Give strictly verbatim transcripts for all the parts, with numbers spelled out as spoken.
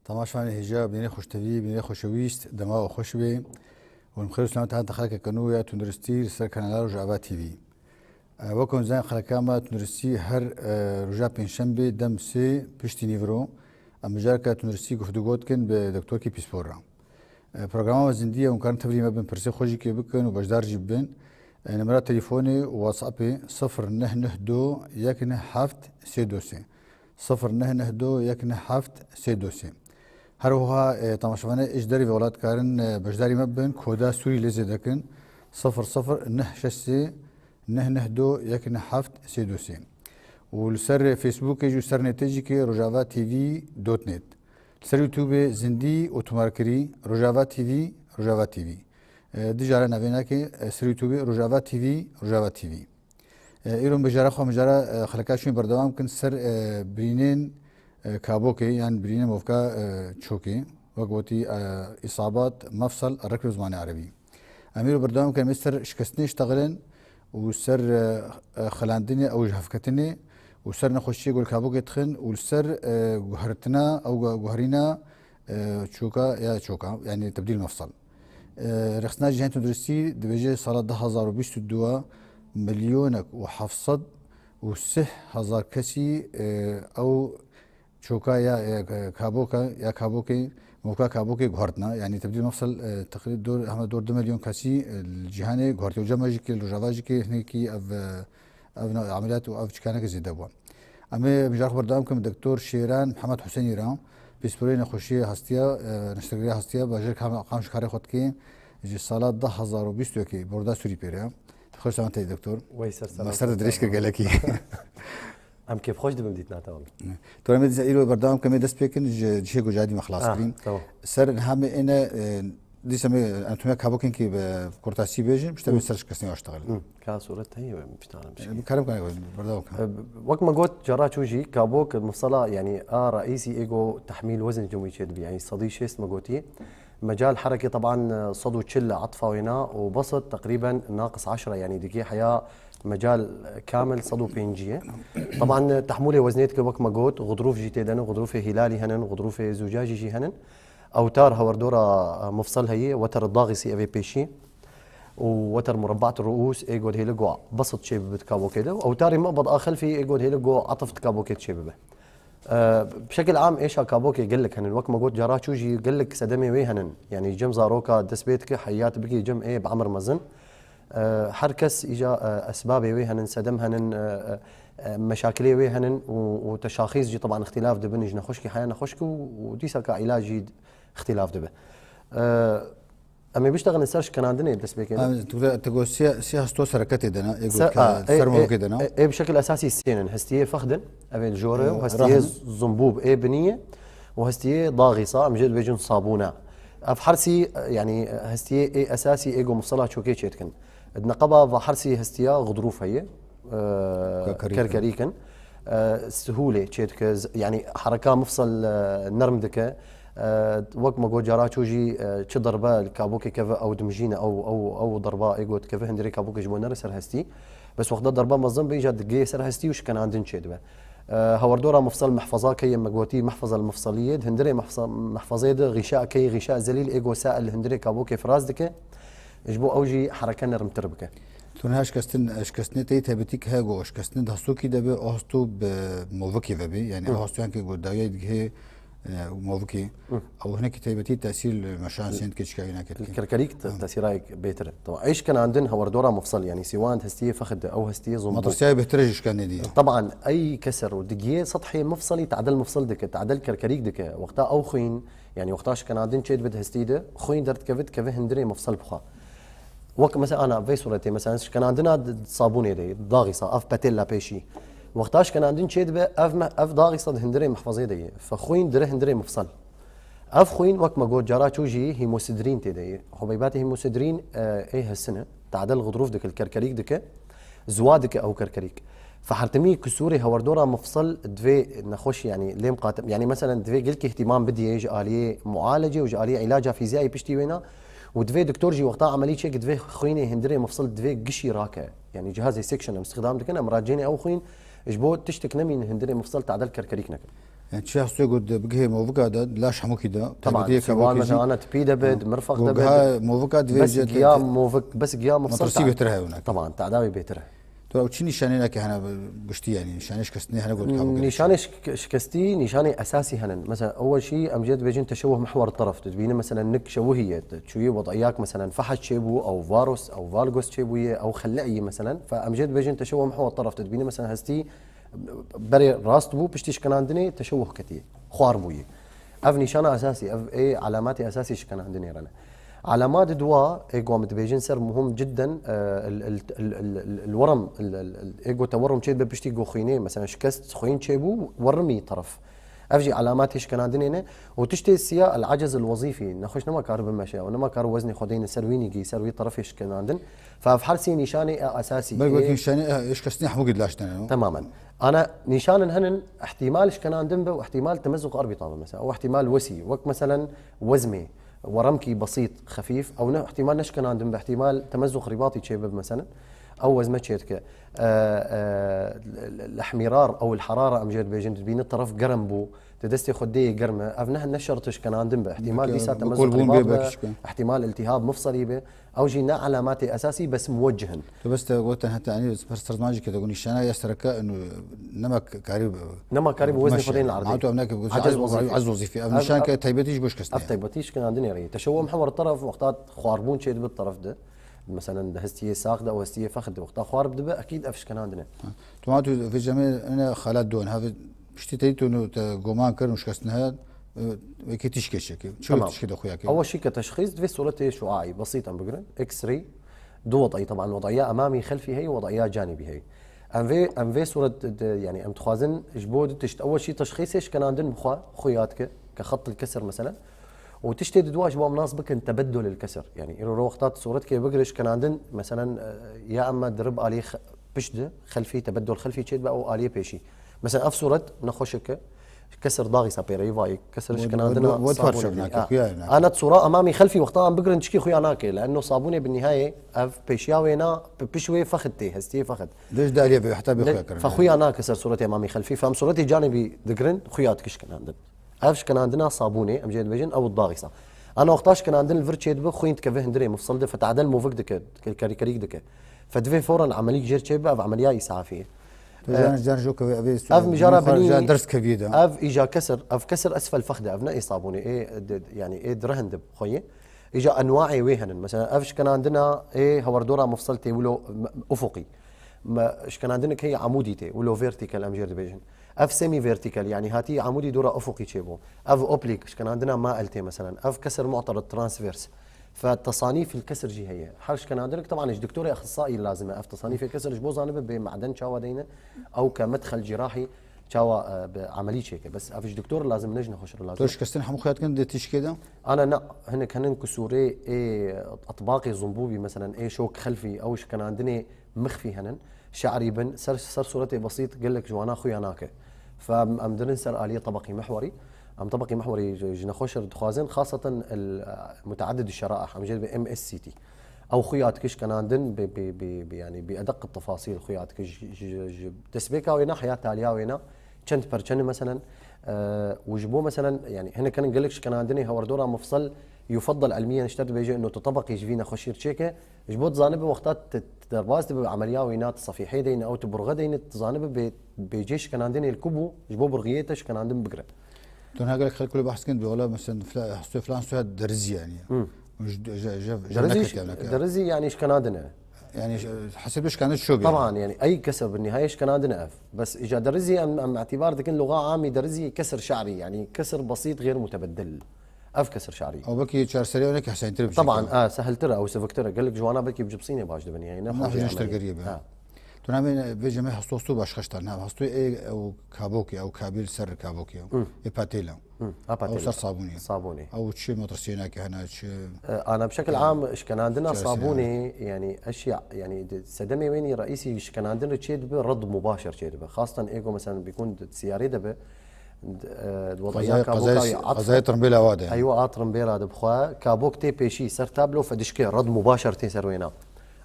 Temaşevanê hêja, bînerê xweştevî, bînerê xweşewîst, dema we xweş be. Hûn bi xêr û selamet hatin xelekeke nû ya tunduristî li ser kanala Rojava T V. E, wek hûn zanin xeleka me tunduristî her, e, roja pêncşembê dem sê piştî nîvro. Em mijareke tunduristî guftûgo dikin bi doktorkî pîspor re. E, programa me zindî ye, hûn karin tevlî me bin, pirsê xwe jî kê bikin û beşdar jî bibin. E, nimera telefonê û WhatsAppê sifir neh neh du yek neh heft sê du sê. Sifir neh neh du yek neh heft sê du sê. Her wiha, e, temaşevanê ji derî vê welat karin, e, beşdarî me bibin, koda Sûrî lê zêde kin, sifir sifir neh şeş sê neh neh du yek neh heft sê du sê. Û li ser Facebookê jî û ser nêtê jî kê Rojava T V dot net. Li ser YouTubeê zindî û tomarkirî Rojava T V, Rojava T V. E, dijare navê nake, e, ser YouTubeê Rojava T V, Rojava T V. E, îro mijara xwe, mijara, e, xeleka şûn berdewam kin ser, e, birînên, e, kabokê, yan birînên movka, e, çokê. Wek gotî, e, îsabat, mefsel, rek bi zimanê erebî. Em îro berdewam kin, em ê ser şikestinê ştexilin û ser, e, e, xilandinê ew ji hevketinê û ser nexweşiyê ku li kabokê dixin û li ser, e, guhertina ew gu-, guherîna, e, çoka ya çoka, yanî tebdîl mefsel. E, rexstina cihên tunduristî dibêje sala du hazar û bîst û du milyonek û heft sed û sih hezar kesî, e, ew çoka ya, e, kaboka, ya kabokê, movka kabokê guhertina. Yanî tebdîl mefsel, e, teqrîb dor, hema dor du milyon kesî, e, li cîhanê guhertiye. Û cem me jî kê, li Rojava jî kê, hinekî ev, e, ev na-, emeliyat û ev çikaneke zêde bû. Em ê mijara xwe berdewam bikin bi Doktor Şêran Mihemed Husênî re, pîsporê nexweşiyê hestiya, e, neştergeriya hestiya, bajêr Kam-, Qamişlo karê xwe dike, ji sala du hazar û bîst û yekê borda Sûrî pê re. Xweş selamet tê, doktor. Wey ser selamet. Me ser de dirêj kir gelekî. Em kêfxweş dibin dîtina te wele. Tu em ê dîsa îro berdewam kem ê dest pê kin ji cihê ku cihadî me xilas Ah, kirîn. Tamam. Ser niha me êne, e, dîsa me anatomiya kabokên kî bi kurtasî bêjin, pişta me ser şikestinê aştexil. Hı, ka suret heye we pişta me şikê. E, karim kan berdewam kan. E, wek me got, cara çû jî kabok mifsela, yanî a reîsî êgo tehmîl wezin cimwî çê dibi, yanî sedî şêst me gotî. Mecal herekê teban, e, sed û çil atfa wêna û besit teqrîben naqis eşre, yanî dikê heya mecal, e, kamil sed û pêncî ye. Teban, e, tehmûlê weznê dike wek me got, xudrûf jî tê de ne, xudrûfê hîlalî henin, xudrûfê zûcajî jî henin. Ewtar hewerdora, e, mifsel heye, weter daxîsî evê pêşî û weter murabbat ruûs ê got hêli go besit çê bibe di kabokê de. Ewtarê mebed a xelfî ê got hêli go atif di kabokê çê bibe. E, bi şekil am êşa kabokê gelek henin. Wek me got cara çû jî gelek sedemê wê henin. Yanî cem zaroka dest pê dike heyat bikî cem ê bi emir mezin. E, her kes îca, e, esbabê wê henin, sedem henin, e, e, e, meşakilê wê henin û, û teşaxîs jî teban îxtîlaf dibin ji nexweşkî heya nexweşk û, û dîsa ka îlac jî îxtîlaf dibe. E, Em ê biştexilin ser şikenandinê dest pê kevin. Em, tu, tu got sî, sî hesto sereketê de ne, ê Se-, got a, ê, ser ê, movkê de ne. Ê, ê bi şekil esasî sênin. Hestiyê fexdin, ev ê li jor e, û Ee, hestiyê rahim. Zumbûb ê binî ye, û hestiyê daxîsa, em jê dibêjin sabûne. Ev hersî, e, yanî, e, hestiyê ê esasî ê go mifsela çokê çê dikin. Di neqeba va hersî hestiya xudrûf heye, e, Kerkerîk. Kerkerîk in. E, sihûlê çê dike, z-, yanî hereka mifsel, e, nerm dike. E, wek me got cara çû jî, e, çi derbe li kabokê keve ew dimijîne, ew, ew, ew derba ê got keve hindirê kabokê ji bo nere ser hestî. Bes wexta derba mezin be, îca digihê ser hestî û şikenandin çêdibe. E, hewerdora mifsel mehfeza keye me gotî mehfeza li mifseliyê, di hindirê mehfeza-, mehfezê de xîşa key, xîşa zelîl ê got sail li hindirê kabokê firaz dike. Ji bo ew jî hereke nermtir bike. Tu niha şikestin, şikestinê te yê taybetî ki heye ku şikestinê di hestokî de be, o hesto bi movikê ve be. Yanî Hı. ew hestoyan ki ku dawiyê digihê, e, movikê, Hı. ew hinekî taybetî tesîr li meşan sênd ke çika wîna Li kerkî. Kerkerîk te-, Hı. tesîrayek bêtir e. Tamam. Ey şikenandin hewerdora mifsel, yanî sîwan hestiyê fexid de, ew hestiyê zon. Matrasiyayê bêhtir e ji şikenê dî. Teban, ey keser û digiyê sethê mifselî tadel mifsel dike, tadel kerkerîk dike. Wexta ew xwîn, yanî wexta şikenandin çê dibe di hestî de, xwîn derdikeve, dikeve hindirê mifsel bixwe. Wek mesela ana vê suretê, mesela şikenandina di sabûnê de ye, daxîsa, ev petêla pêşî. Wexta şikenandin çê dibe, ev me-, ev daxîsa di hindirê mehfezê de ye. Fe xwîn dire hindirê mifsel. Ev xwîn wek me got cara çû jî hîmosidrîn tê de ye. Hubeybatê hîmosidrîn, e, ê hesin e. Tadel xudrûf dike, li kerkerîk dike. Ziwa dike ew kerkerîk. Fe hertimî kusûrê hewerdora mifsel divê nexweş, yanî lêm qatim. Yanî meselen divê gelkî îhtîmam bidiyê ji aliyê mualecê û ji aliyê îlaca fîziyayê piştî wêna. Û divê doktor jî wexta emelî çêke divê xwînê hindirê mifsil divê gişî rake. Yanî cihazê section em îstixdam dikin, em racênê ew xwîn ji bo tiştek nemîn hindirê mifsil tadel kerkerîk nekin. Yani çi hastayê got bigihê movika de, laş hemûkî de. Tamam, taybetiyê siwan kabokê jî mesela ana tipî de be, di mirfaq de be. Movika divê bes giya movik, bes giya mifsal. Metirsî bêtir heye wina. Tamam, tedawî bêtir e. Tu ew çi nîşanê nake hene giştî yani? Nîşanê şikestinê hene got kabokê. Nîşanê şik-, şikestî, nîşanê esasî henin. Mesela ew şî em jê dibêjin teşewuh mihwer teref. Tu dibîne mesela nik şewuhiye, tu çûyî wed'iyak mesela fehec çêbû, ew varos, ew valgos çêbûye, ew xele'yî mesela. Fe em jê dibêjin teşewuh mihwer teref. Tu dibîne mesela hestî berê rast bû, piştî şikenandinê teşewuh ketiye. Xwar bûye. Ev nîşana esasî, ev ê alametê esasî şikenandinê re ne. Alamat dua, ê ku em dibêjin ser muhim cidden, e, il, il, il, il, il, il werem, il, il, il, ê ku tewerrem çê dibe piştî ku xwînê, mesela şikest xwîn çêbû, werrimî teref. Ev jî alametê şikenandinê ne. Û tiştê siya el-acez el-wezîfî, nexweş nema karibe meşe, û nema karibe weznê xwe deyne ser wî nîgî, ser wî terefê şikenandin. Fe ev her sê nîşanê e esasî. Belkî ê wekî nîşanê e, şikestinê hemû gî dilaştene. Temamen. Ana nîşanin henin, ihtimal şikenandin be û ihtimal temezzuq erbita be mesela. Ew ihtimal wesî, wek meselen wezmê, weremkî besît, xefîf, ew ne ihtimal neşikenandin be, ihtimal temezzuq rîbatî çêbe mesela. Ew wezme çêdike. E, e, lehmîrar ew il herara em jê dibêjin, dibîne teref germ bû, di destê xwe dê germ e. Ev ne, ne şert e şikenandin be. Ihtimal dîsa temezzuq rîbat be, ihtimal iltihab mifselî be. Ew jî ne alametê esasî bes muwecih in. Tu bes te got tenha te, yanî, ser ziman jî kete, got nîşana ya sereke, inu, nema karî bi, nema karî bi weznê xwe deyne erdê. Ma tu ev neke, got, acez wezîfî. Acez wezîfî. Ev nîşaneke taybetî ji bo şikestinê. Ev taybetî şikenandinê re ye. Teşewwuh mihwer teref, wexta xwarbûn çê dibe teref de. Mesela di hestiyê sax de, ew hestiyê fex de. Wexta xwarb dibe, ekîd ev şikenandin e. Ha. Tu ma tu vê cemê ne xalat don. Ha, vê piştî teyî tu nu te goman kir û şikestin he, e, wekî tişkê çêkir. Çi tişkê de xuya kir? Ew şî ke teşxîs divê sûretê şuaî, besît em bigirin. X-ray, du wed'î, teban wed'iya emamî xelfî heye, wed'iya canibî heye. Em vê, em vê sûret de, yanî em dixwazin ji bo du tişt. Ew şî teşxîsê şikenandin bi xwe, xuya dike, ke xet il kesir mesela. Û tiştê di dua ji bo em nas bikin tebeddul il kesir. Yanî îro ro wexta tu sûretkê bigire şikenandin, mesela, e, ya ema dirib alî x-, pişt de, xelfî, tebeddul xelfî çêdibe ew aliyê pêşî. Mesela ev sûret nexweşik e, kesir daxîsa pêreyî vayî, kesir şikenandina sabûnê. Ana sûra emamî xelfî wexta em bigirin çikî xuya nake. Leeno sabûnê bi nihayê ev pêşiya wê na, pi-, piş wê fexit tê, hestiyê fexit. Dij daliyê vê heta bê xuya kirin. Fe xuya nake ser sûretê emamî xelfî. Fe em sûretê canibî digirin, xuya dike şikenandin. Ev şikenandina sabûnê, em jê dibêjin, ew daxîsa. Ana wexta şikenandin li vir çêdibe, xwîn dikeve hundirê mifsil de, fetadel movik dike, kerîkerîk dike. Fe divê foran emelîk jêr çêbibe, ev emeliya îsafî ye. Tu jan, jan jok ev, ev, ev mijara binî, jan ders kevî de. Ev îja kesir, ev kesir esfel fexde, ev ne ê sabûnê, ê, de, yanî ê direhn de xweyê. Îja enwaê wê henin. Mesela ev şikenandina ê hewerdora mifsil tê wilo, m-, ufuqî. Me, şikenandinek heye amûdî tê, wilo vertical em jêr dibêjin. Ev semî vertical, yanî hatî amûdî dora ufuqî çêbû. Ev oblîk, şikenandina mail tê meselen. Ev kesir mu'terid transvers. Fe tesanîf il kesir jî heye. Her şikenandinek, teban ji doktorê exîsaî lazim e. Ev tesanîfê kesir ji bo zanibe bê maden çawa deyne, ew ke medxel cîrahî çawa, e, bi emelî çêke. Bes ev ji doktor lazim, ne ji nexweşir lazim. Tu şikestin hemû xuya dikin di tişkê de? Ana ne, hinek henin kusurê ê etbaqê zumbûbî, meselen ê şok xelfî, ew şikenandinê mixfî henin, şe'rî bin, ser, ser sûretê besît gelek ji wana xuya nake. Fe em, em dirin ser aliyê tebeqî mihwerî. Em tebeqî mihwerî ji, ji nexweşir dixwazin, xaseten el, e, muteadid şeraih, em jê dibê M S C T. Ew xuya dike şikenandin bi, bi, bi, bi, yanî bi edeq tefasîl xuya dike ji, ji, ji destpêka wê ne, heya taliya wê ne, çend perçe ne meselen, e, û ji bo meselen, yanî hinek henin gelek şikenandinê hewerdora mifsel yufeddel elmiyen ji te dibêje ino tu tebeqî ji vî nexweşî çêke, ji bo dizanibe wexta tu, tu derbas dibe bi emeliya wîna, tu sefîhê deyne ew tu burxe deyne, tu dizanibe bê, bê cê şikenandinê li ku bû, ji bo burxiyê te şikenandin bigire. Dona gelek xelk wilo behs kin, wela meselen fila-, hastê filan soya derizî yanî. Hmm. Ji, ji, ji, ji Derizî, neketiya neke. Derizî yanî şikenandin e. Yanî, e, hesê tu şikandin şok e. Taban, yanî ey kesir bi nihayê şikenandin e ev. Bes îca derizî em, em îtîbar dikin, luxa amî derizî kesir şe'rî, yanî kesir besît, xêr mutebeddil. Ev kesir şe'rî. Ew belkî çareserî ew neke hesayntir e. Taban, e, sehiltir e, ew siviktir e. Gelek ji wana belkî bi cipsînê baş dibin, yanî ne xwe jê emelî. Ha. Tu namê vê cemê hasto hasto başxeştan, ha, hasto ê ew kabokê, ew kabî li ser kabokê. Hı. Ê patêla. Hı, ha, patêla. Ew ser sabûnê. Sabûnê. Ew çi metirsiyê nake hene, çi. E, ana bi şekil am şikenandina sabûnê, yanî eşya, yanî di sedemê wênî reîsî şikenandin re çê dibe, red mubaşer çê dibe. Xastan ê ku meselen bikun di siyarê de be, d-, e, di wedaya kabokawî at. Qezayê Tirmbêla wa de. Eywa, at Tirmbêla de bixwe. Kabok tê pêşî ser tablo fedişke, red mubaşer tê ser wêna.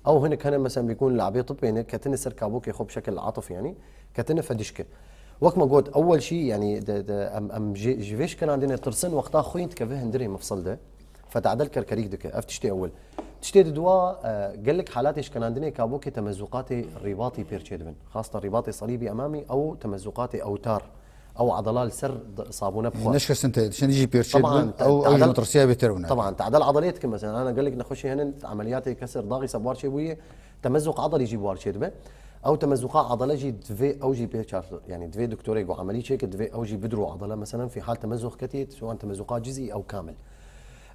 Ew hinek hene meselen bikun labê tibê ne, ketine ser kabokê xwe bi şekil atif yanî, ketine fedişke. Wek me got, ewel şî, yanî de, de, em, em ji, ji vê şikenandinê tirsin, wexta xwîn dikeve hundirê mifsil de, fetadel kerkerîk dike. Ev tiştê ewel. Tiştê di dua, e, gelek halatê şikenandinê kabokê temezuqatê rîbatî pêr çêdibin. Xasta rîbatê salîbî emamî, ew temezuqatê ewtar, ew adala li ser d-, sabûne bixwe. Neşkesin te, şen jî pêr çêdibin, Taban, te-, ew, ew jî tadel-, matirsiya bêtir bûne. Taban, tadel adalê dikin mesela. Ana gelek nexweşî henin, emeliyatê kesir daxî sebwar çêbûye, temezuq adalî jî bi war çêdibe. Ew temezuqa adale jî divê ew jî pê çar, yanî divê doktorê ku emelî çêke, divê ew jî bidro adale. Meselen, fî hal temezuq ketî, siwan temezuqa cizî ew kamil.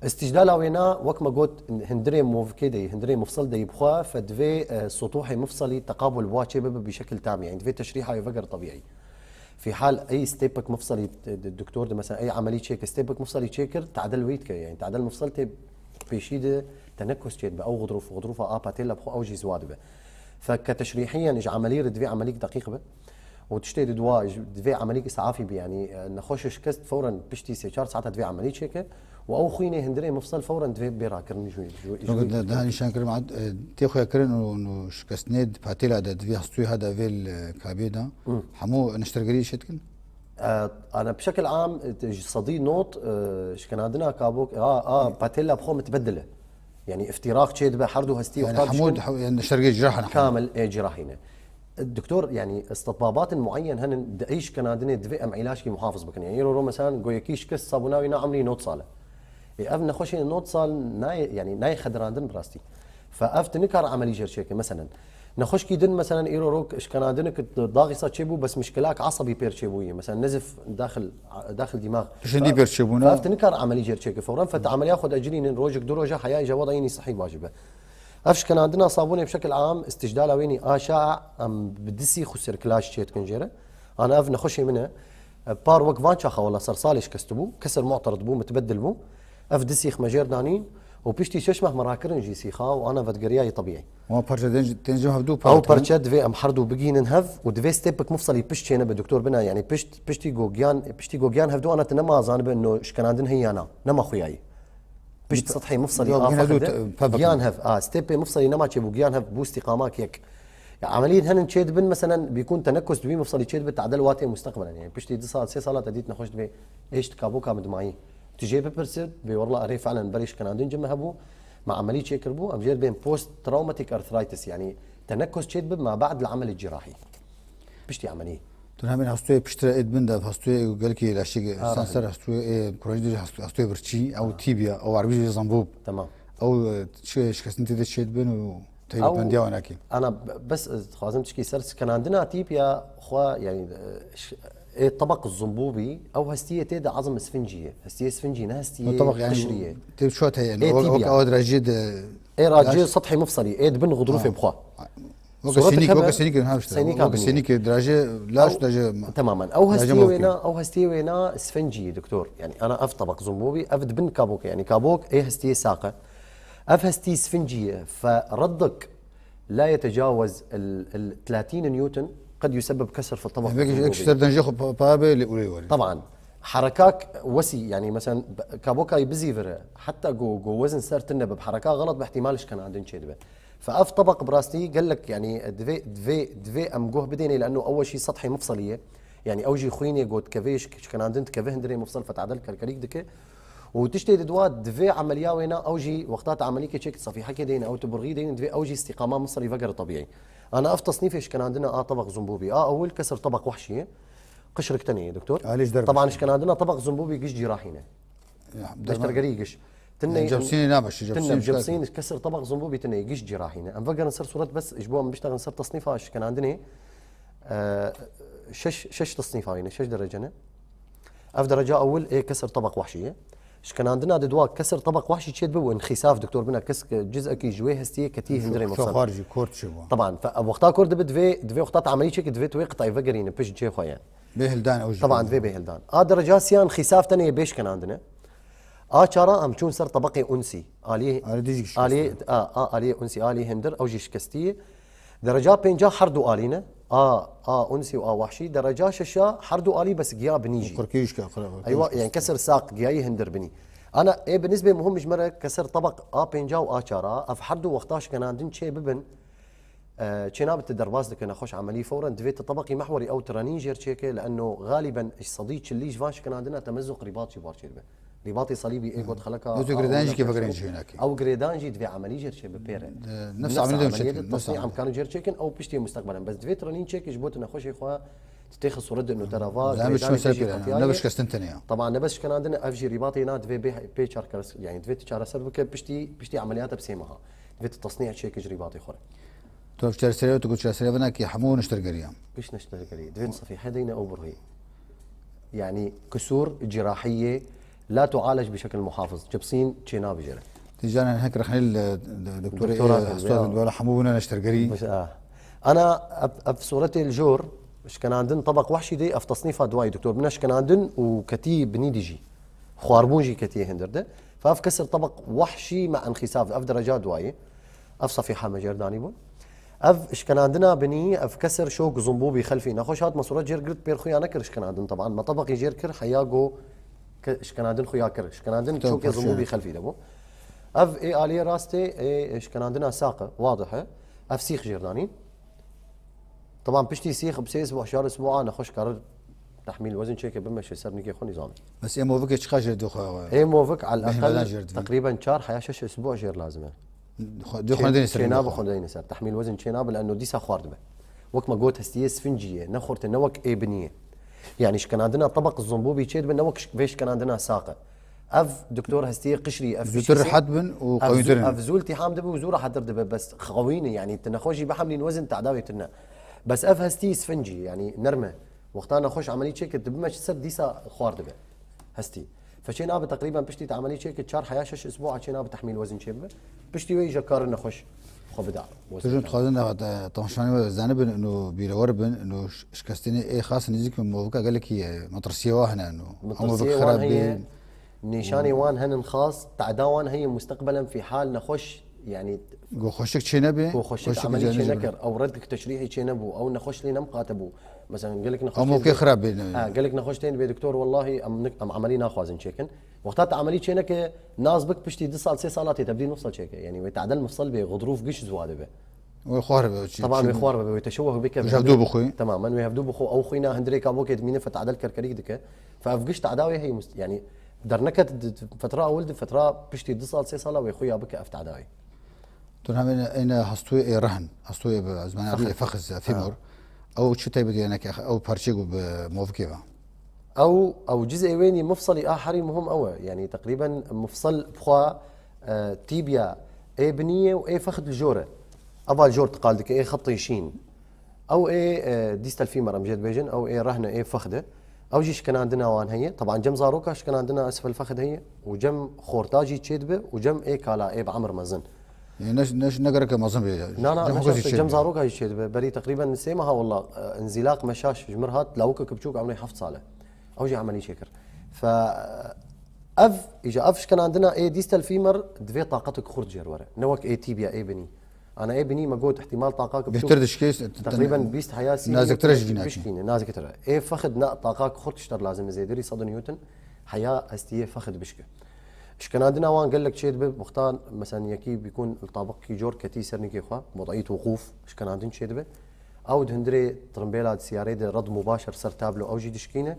Îstîcdala wêna, wek me got, hundirê movkê de yî, hundirê mifsil de yî bixwe, fe divê, e, sutuhê mifsilî teqabul wa çê bibe bi şekil tam, yanî divê teşrîha wê vegere tebîî. Fî hal ey stêpek mifsilî, e, d-, doktor de, meselen, ey emelî çêkir, stêpek mifsilî çêkir, tadel wî dike, yanî tadel mifsil tê pêşî de tenekkus çêdibe, ew xudrûf, xudrûfa a patêla bixwe ew jî ziwa dibe. Feke teşrîhiyen ji emelî re divê emelîk deqîq be. Û tiştê di dua ji, divê emelîk îsafî be, yanî, e, nexweş şikest fewren piştî sê çar saeta divê emelî çêke û ew xwînê hundirê mifsel fewren divê bê rakirin ji, ji, ji Çunku wî. De, daha nîşan kirin, e, tê xwe kirin û, û şikestinê di patêla de divê hastûyê hada vê li kabê de. Hı. Hemû neştergerî şê dikin? E, ana bi şekil am, e, ji sedî not, e, şikenandina kabok, a, a, patêla bi xwe mitbedil e. Yanî îftîraq çêdibe, her du hestî Yani wexta hemû dişkin di hew-, yani şergê cirahan hemû. Kamil ê cirahî ne. Doktor, yanî istitbabatên muayyen henin, di ey şikenandinê divê em îlaçkî muhafiz bikin. Yanî îro ro mesela goyekî şikest sabûna wî na emrî not sal e. Ê, ev nexweşê not sal nayê, yanî nayê xedirandin bi rastî. Fe ev tu nikar emelî jêr çêke. Meselen, nexweşkî din, meselen, îro ro şikenandinek daxîsa çêbû, bes mişkilak esebî pêr çêbûyî. Meselen, nezif daxil, daxil dîmax. Tişindî pêr çêbûne. Fe ev tu nikar emelî jêr çêke. Fewren fe tu emeliya xwe diecilînin, rojek du roja heyayê ji we de yînî sihî baş be. Ev şikenandina sabûnê bi şekil am, îstîcdala wê nî aşa em bi disî xusir kilaj çê dikin jê re. Ana ev nexweşê min e. Par wek van çaxa wela ser salê şikestibû, kesir mu'terid bû, mitbedil bû. Ev di sîx me jêr danîn û piştî şeş meh me rakirin jî sîxa û ana vedgeriya yê tebîî. Wan perçe tên, tên ji hevdû Ew parçe perçe divê em her du bigînin hev û divê stêpek mifselî pişt çêne bi doktor bina, yanî pişt, piştî go giyan, piştî go giyan hevdû ana tu nema zanibe no şikenandin heye ya na, nema xuyayî. Pişt sethê mifselî Yo, a giyan hevdû fexir de, te-, pevek giyan me. Hev, a, stêpê mifselî nema çêbû, giyan hev bû îstîqama kek. Ya, emeliyên henin çê dibin, meselen, bîkûn tenekkus di wî mifselî çê dibe, tadel watê musteqbelen. Yani, piştî du sal, sê sala te dît nexweş dibê, êş di kaboka min dimayî. Tu jê bipirse, bê, "Walla, erê, felen berê şikenandin cim hebû, me emelî çê kiribû, em jê dibên post traumatic arthritis, yani tenekkus çê dibe, ma ba'd el amel cirahî." Piştî emelî. Tu hemî hastûyê piştre ê dibin de, hastûyê gelkî laşî Ha, sanser hastûyê, ê, kurajî hastû-, hastûyê birçî, ew Ha. Tîbiya, ew erbî jî zambûb. Tamam. Ew, e, çi şikestin tê de çê dibin û Ew, taybetmendiya wan akî. Ana, b-, bes ez dixwazim tişkî ser şikenandina tîpiya xwe, yani, e, ş-, ê tebaq zumbûbî, ew hestiyê tê de azim sfincî ye. Hestiyê sfincî ne hestiyê Ew tebaq, yani, qişrî ye. Tê çi te, yani, Ê o, o, tîpiya. O derece de Ê racê Laş- sethê mifselî, ê dibin xudrûfê Ha. bixwe. Weke Suretek sênîk, hebe, weke sênîk, ha, işte. Sênîka Weke binî. Sênîk, derece, laş, Ew, derece, temamen. Ew derece hestiyê wê mevkê. Na, ew hestiyê wê na sfincî, doktor. Yani, ana ev tebaq zumbûbî, ev dibin kabok, yani kabok, ê hestiyê saq e. Ev hestî sfincî ye, fe reddik la yetecawez el, el thelathîn newton, qed yusebbib kesr fi tebaq Belki zumbûbî. Ek ser denjê xwe pa, pa be, lê urê were. Taban. Herekak wesî, yani, mesela, b-, kaboka yî bizîvire, heta go, go wezin ser tine be, bi hereka xelet, bi ihtimal şikenandin çê dibe. Fe ev tebaq bi rastî gelek, yani, divê, divê, divê em guh bidênê, leno ew jî sethê mifselî ye. Yani, ew jî xwînê got kevê şik-, şikenandin dikeve hundirê mifsel fetadel kerkerîk dike. Û tiştê di dua divê emeliya wê na, ew jî wexta te emelîkê çêkit sefîhekê deyne, ew tu burxî deyne, divê ew jî îstîqama mifselî vegere tebîî. Ana ev tesnîfê şikenandina a tebaq zumbûbî. A ewil kesir tebaq wehşî ye. Qişrik tenê ye, doktor. Alî ji derve Taban şikand. Şikenandina tebaq zumbûbî giş cîrahî ne. Ya, derman- Neştergerî giş. Tinê Yani cebsînê nabe, şu tinê cebsînê cebsîn, şikand. Kesir tebaq zumbûbî tinê giş cîrahî ne. Em vegerin ser suret bes, ji bo em biştexin ser tesnîfa şikenandinê, e, şeş, şeş tesnîfa yine, şeş derece ne. Ev dereca ewil ê kesir tebaq wehşî ye. Şikenandina di dua kesir tebaq wehşî çê dibe û înxîsaf, doktor bina kes ke cizekî ji wê hestiyê ketî hundirê Çok mifsal. Xaricî, kort çi bu. Taban, fe-, wexta kor dibe divê, divê wexta te emelî çêkî divê tu wê qitayî vegerîne pişt cihê xwe ye. Bê hildan ew jî. Taban, divê bê hildan. A dereca siyan xîsaf tenê bê şikenandine. A çara em çûn ser tebeqê unsî. Aliyê, Alî dijî şikestî. Aliyê, a, a, aliyê unsî, aliyê hindir, ew jî şikestî ye. Dereca pênca her du alî ne. A, a unsî û a wahşî. Dereca şeşa her du alî bes giya binî jî. Qirkî jî şikestî. Eywa, yani kesir saq giyayî hindir binî. Ana ê bi nisbê muhim ji me re kesir tebeq a pênca û a çara, ev her du wexta şikenandin çê bibin. Çênabe tu derbas dike nexweş emelî fewren, divê tu tebeqî mehwerî ew tirenîn jêr çêke, li eno galiben ji sedî çilî ji van şikinandina temezzuq rîbat jî bar çêdibe. Rîbatê salîbî ê got xeleka. Ew girêdan jî kêfekirin ji wênakê. Ew girêdan jî divê emelî jêr çêbe pê re. Nefs emelî de çêkin, nefs emelî. Em karin jêr çêkin, ew piştî mustaqbelen. Bes divê tirenîn çêke ji bo tu nexweşê xwe, tu têxe sûret de notera va. Zehmet girêdanê şûn ser pê re, ne bi şikestin tenê ya. Taban ne bes şikinandin, ev jî rîbatê na divê bê pê çarkers-, yani divê tu çareser bike piştî, piştî emeliyata bi sê meha. Divê tu tesnîya çêke ji rîbatê xwe re. Tu ev çareseriyê, tu got çareseriyê vina ki hemû neştergeriya. Giş neştergerî. Divê tu sefîhe deyne ew birhî. Yani kusur cirahiyê la tualec bi şekil muhafiz. Cipsîn çê nabijêre. Tî canan hek rexnê li, li doktorê, doktora, e, hastane, ya. Wala hemû bûne neştergerî. Ana ev, ev sûretê li jor, şikenandin tebaq wehşî de, ev tesnîfa duayî doktor bine şikenandin û ketî binî dijî. Xwarbûn jî ketiye hindir de. Fe ev kesir tebaq wehşî me enxîsaf, ev dereca duayî. Ev sefîha me jêr danî bûn. Ev şikenandina binî, ev kesir şok zumbûbî xelfî. Nexweş hat me sûret jêr girt pêr xuya nekir şikenandin. Teban me tebaqî jêr kir, heya go ke-, şikenandin xuya kir. Şikenandin çokê zumbûbî xelfî de bû. Ev ê aliyê rastê, ê şikenandina saqe, wadih e. Ev sîx jêr danî. Teban piştî sîx bi sê isbuh, şar isbuha nexweş karir tehmîl wezin çêke bimeşe ser nîkê xwe nîzam e. Bes ê movikê çiqa jêr dixwe? Ê movik al aqel teqrîben çar heya şeş isbuh jêr lazim e. Dê xwendinê ser. Çênabe xwendinê ser. Tehmîl wezin çênabe, li eno dîsa xwar dibe. Wek me got hestiyê sfincî ye, ne xurt e, ne wek ê binî ye. Yani şikenandina tebaq zumbûbî çêdibe, ne wek vê şikenandina saqe. Ev doktor hestiyê qişrî, ev zûtir rehet bin û qewîtir in. Ev zû iltîham dibe û zû rehetir dibe, bes qewî ne, yani tu nexweş jî bihemlîn wezin tedawê tune. Bes ev hestî sfincî, yani nerm e. Wexta nexweş emelî çêke, tu bimeşî ser dîsa xwar dibe. Hestî. Fe çênabe teqrîben piştî te emelî çêke çar heya şeş isbuha çênabe tehmîl wezin çêbibe. Piştî wê îja karin nexweş xwe bida. Tu jin dixwazin da, da, temaşevanê we zanibin, ino bîrewer bin, ino ş-, şikestinê ê xas nêzîk min movika gelekî ye, metirsiyê wa hene, ino. Metirsiyê wan heye, nîşanê wan henin xas, teda wan heye musteqbelen fî hal nexweş, yani. Go xweşik çênebe, go xweşik emelî çênekir, ew redk teşrîhî çênebû, ew nexweş lê nemiqate bû. Mesela gelek nexweş. Ew movkê xirab bê. Ha, gelek nexweş tên bê doktor, wellahî em nik-, em emelî naxwazin çêkin. Wexta te emelî çêneke, nas bik piştî du sal, sê sala tê tebdîl mifsel çêke. Yani wê tedel mifsel bê, xudrûf giş ziwa dibe. Wê xwar be, çi, teban çi wê xwar be, wê teşeweh bike. Wê hevdû bixwe. Temamen wê hevdû bixwe. Ew xwîna hindirêka bo kê dimîne fe tedel kerkerîk dike. Fe ev giş tedawê heye must-, yani derneket di, di fetra ewil di fetra piştî du sal, sê sala wê xuya bike ev tedawê. Tu hemî êne hastûyê ê rehn, hastûyê bi zimanê Arabî fexiz, femur. Ew çi taybetî ye, ew parçeyek bi movikê ve? Ew, ew cizê wênî mifselî a herî muhim ew e. Yani teqrîben mifsel bi xwe, e, tîbya ê binî ye û ê fexd li jor e. Eva li jor tiqal dike, ê xetê şîn. Ew ê, e, distal femur em jê dibêjin, ew ê rehne, ê fexd e. Ew jî şikenandina wan heye. Teban cem zaroka şikenandina esfel fexd heye û cem xorta jî çêdibe û cem ê kala, ê bi emir mezin. Ê ne, ne, ne gereke mezin bê. Na, na, cem ne xwe jî şart e, çêdibe. Cem zaroka jî çêdibe. Berî teqrîben sê meha wella, e, înzîlaq meşaş ji mir hat, lawikek biçûk emrê heft sal e. Ew jî emelî çêkir. Fe, ev, îja ev şikenandina ê distal femur divê taqetek xurt jêr were. Ne wek ê tîbya, ê binî. Ana ê binî me got ihtimal taqak biçûk. Bêhtir dişkê, teqrîben bîst heya sî naziktir e ji vînakî. Bişkîne, naziktir e. Ê fexd ne taqak xurt ji te re lazim e, zêderî sed û newtin heya hestiyê fexd bişke. Şikenandina wan gelek çêdibe, wexta mesela yekî bîkûn li tabaqekî cor ketî ser nîkê xwe, modayît wuqûf, şikenandin çêdibe. Ew di hundirê trimbêla di siyarê de red mubaşer ser tablo ew jî dişkîne.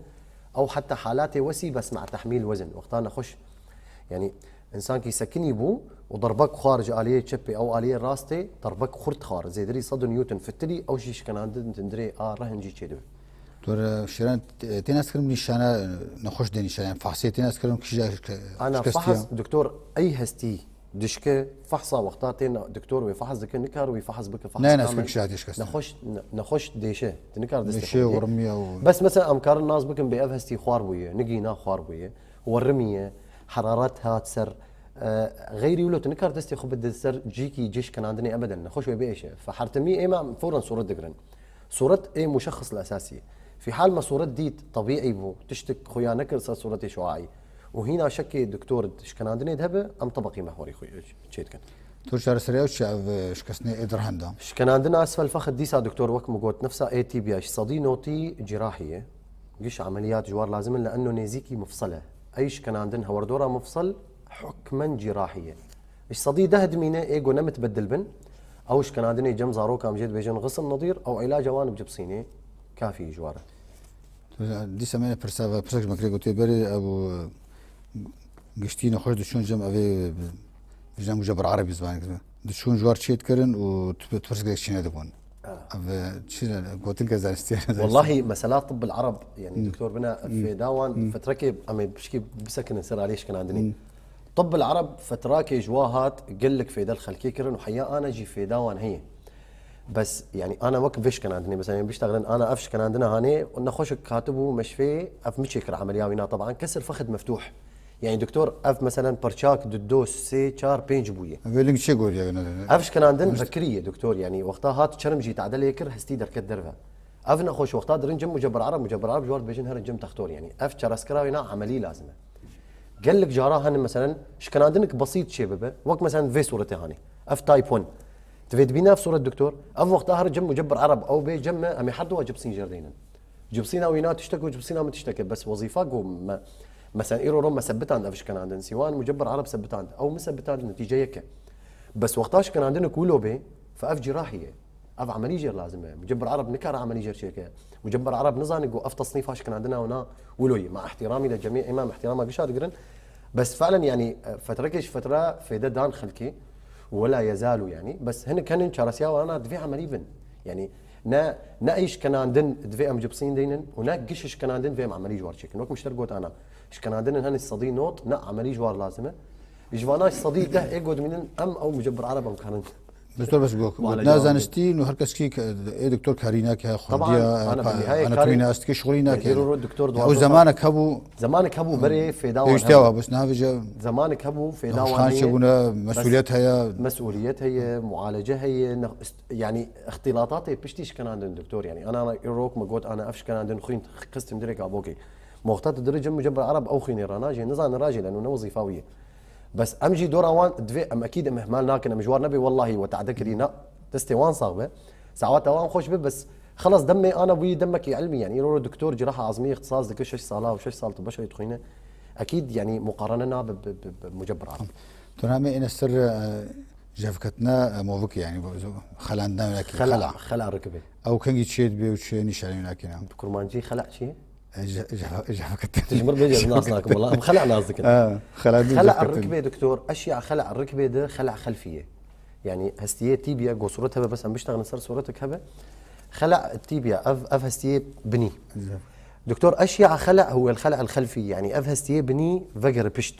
Ew heta halatê wesî bes me tehmîl wezin. Wexta nexweş, yani, însankî sekinî bû û derbek xwar ji aliyê çepê ew aliyê rastê, derbek xurt xwar. Zêderî sed û newtin fitilî, ew jî şikenandin di hundirê a rehn jî çêdibe. Doktor, e, Şêran, e, tê naskirin nîşana, e, nexweş de nîşana, yani fahsê tê naskirin kişî şikestiya. Ana fahs, doktor, ey hestî dişke, fahsa wexta tê na-, doktor wê fahs dike, nikar wê fahs bike, fahs ne, kamil. Naskirin kişî şikestiya. Nexweş, ne-, nexweş dêşe, tu nikar destê xwe bidî. Dêşe, wermiya û. Bes mesela em karin nas bikin bê ev hestî xwar bûye, nigîna xwar bûye, werimiye, heraret hat ser, e, xeyrî wilo tu nikar destê xwe bide ser cîkî cê şikenandinê ebeden, nexweş wê biêşe. Fe hertemî ê me em fewren sûret digirin. Sûret ê muşexxis li esasî. Fî hal me sûret dît, tebîî bû, tiştik xuya nekir ser sûretê şuaî. Û hîna şekê doktor di şikenandinê de hebe, em tebeqî mehwerî xwe çê dikin. Tu çareserî ew çi ev, e, şikestinê ê dirhenda? Şikenandina esfel fexd dîsa doktor wek min got, nefsa ê tîbiya ji sedî notî cîrahî ye. Giş emeliyat ji war lazim in, li eno nêzîkî mifsel e. Ey şikenandin hewerdora mifsel hukmen cîrahî ye. Ji sedî deh dimîne ê go ne mitbedil bin. Ew şkinandinê cem zarokan jê dibêjin xisin nedîr, ew îlaca wan bi cipsînê kafî ji war e. Dîsa me pirsa ve, pirsek ji me kirê gotiye berê ew giştî nexweş diçûn cem evê vijna mucebir erebî zimanê diçûn ji war çê dikirin û tu pirsgirêk çîne dibûn. Ev çi gotin ke zanistî. Wellahî mesela tibbul ereb, yani doktor bina fêda wan fetrekê em ê pişkî bisekinin ser alê şkinandinê. Tibbul ereb fetrakê ji wa hat gelek fêde li xelkê kirin û heya ana jî fêda wan heye. Bes yani ana wek vê şkinandinê, mesela biştexilin ana ev şkinandina hanê nexweşek hatibû meşfê ev mi çêkir emeliya wîna, teban kesir fexid meftuh. Yani doktor ev mesela perçak du do sê çar pênc bûye. Vê ling çê goriya wina. Ev şkinandin vekirî ye doktor, yani wexta hat çerm jî tadel lê kir hestî derket derve. Ev nexweş wexta dirin cem mucebir ereb, mucebir ereb ji war dibêjin herin cem textor, yani ev çereskira wîna emelî lazim e. Gelek cara hene mesela şkinandinek besît çê bibe, wek mesela vê sûretê hanê. Ev type one. Divê dibîne ev sûret doktor, ev wexta her cem mucebir ereb ew bê cem me, em ê her duwa cipsîn jêr deynin. Cipsîna wîna tiştek û cipsîna min tiştek e. Bes wezîfa ku me, mesela îro ro me sebitand ev şkinandin. Sîwan mucebir ereb sebitand. Ew min sebitand, netîce yek e. Bes wexta şkinandinek wilo bê, fe ev cîrahî ye. Ev emelî jêr lazim e. Mucebir ereb nikare emelî jêr çêke. Mucebir ereb nizane ku ev tesnîfa şkinandina wina wilo ye. Ma ihtiramî de cemî îmam ihtirama gişa digirin. Bes felen yani fetrekê ji fetre fêde dan xelkê. Wela yezalu yani. Bes hinek henin çaresiya wana divê emelî bin. Yani ne, ne ey şkenandin divê em cipsîn deynin û ne giş şkenandin divê em emelî ji war çêkin. Wek mişter got ana, şkenandinin henî sedî not ne emelî ji war lazim e. Ji vana sedî deh ê got dimînin em ew mucebir ereb em karin. Doktor bes got, Mualece na zanistî, no her kes kî ke-, ê doktor karî nake, xwendiya, ana bi nihayê anatomiya astike şixulî nake. Zero ro doktor. O zemanek hebû. Zemanek hebû berê fêda wan. Pêwîstiya hebû. Wa bes niha vêca. Zemanek hebû fêda wan heye. Çebûne, mesuliyet heye. Mesuliyet heye, mualece heye, ne-, ist-, yani îxtîlatatê piştî şkenandin doktor, yani ana, ana îrok me got ana ev şkenandin xwîn xist hundirê kabokê. Moxta tu dirê cem mucebir ereb ew xwînê rana jê nizane rajê leno ne wezîfa wî ye. Bes em jî dora wan divê em ekîd em ihmal nakin, em ji war nebê wellahî we tade kirî na destê wan sax be. Sawata wan xweş be, bes xelas demê ana bûyî demekî ilmî, yani îro doktor ciraha azmî îxtisas dike şeş sala û şeş sal tu beşerî dixwîne. Ekîd yani muqarene nabe bi, bi, bi mucebir ereb. Tu namê êne ser, e, jevketine, e, movik yani xelandina wekî xela. Xela rikibê. Ew kengî çê dibe û çê nîşanî wina kîna. Bi kurmancî xela çi ye? E, je-, je-, jevketine. Tu ji mir bêje ez nas nakim wela. Em xela nas dikin. Ha, xela rikibê doktor, eşya xela rikibê de xela xelfî ye. Yani hestiyê tîbiye, go suret hebe bes em biştexilin ser suretek hebe. Xela tîbiye, ev, ev hestiyê binî. Doktor, eşya xela huwe el xela el xelfî, yani ev hestiyê binî vegere pişt.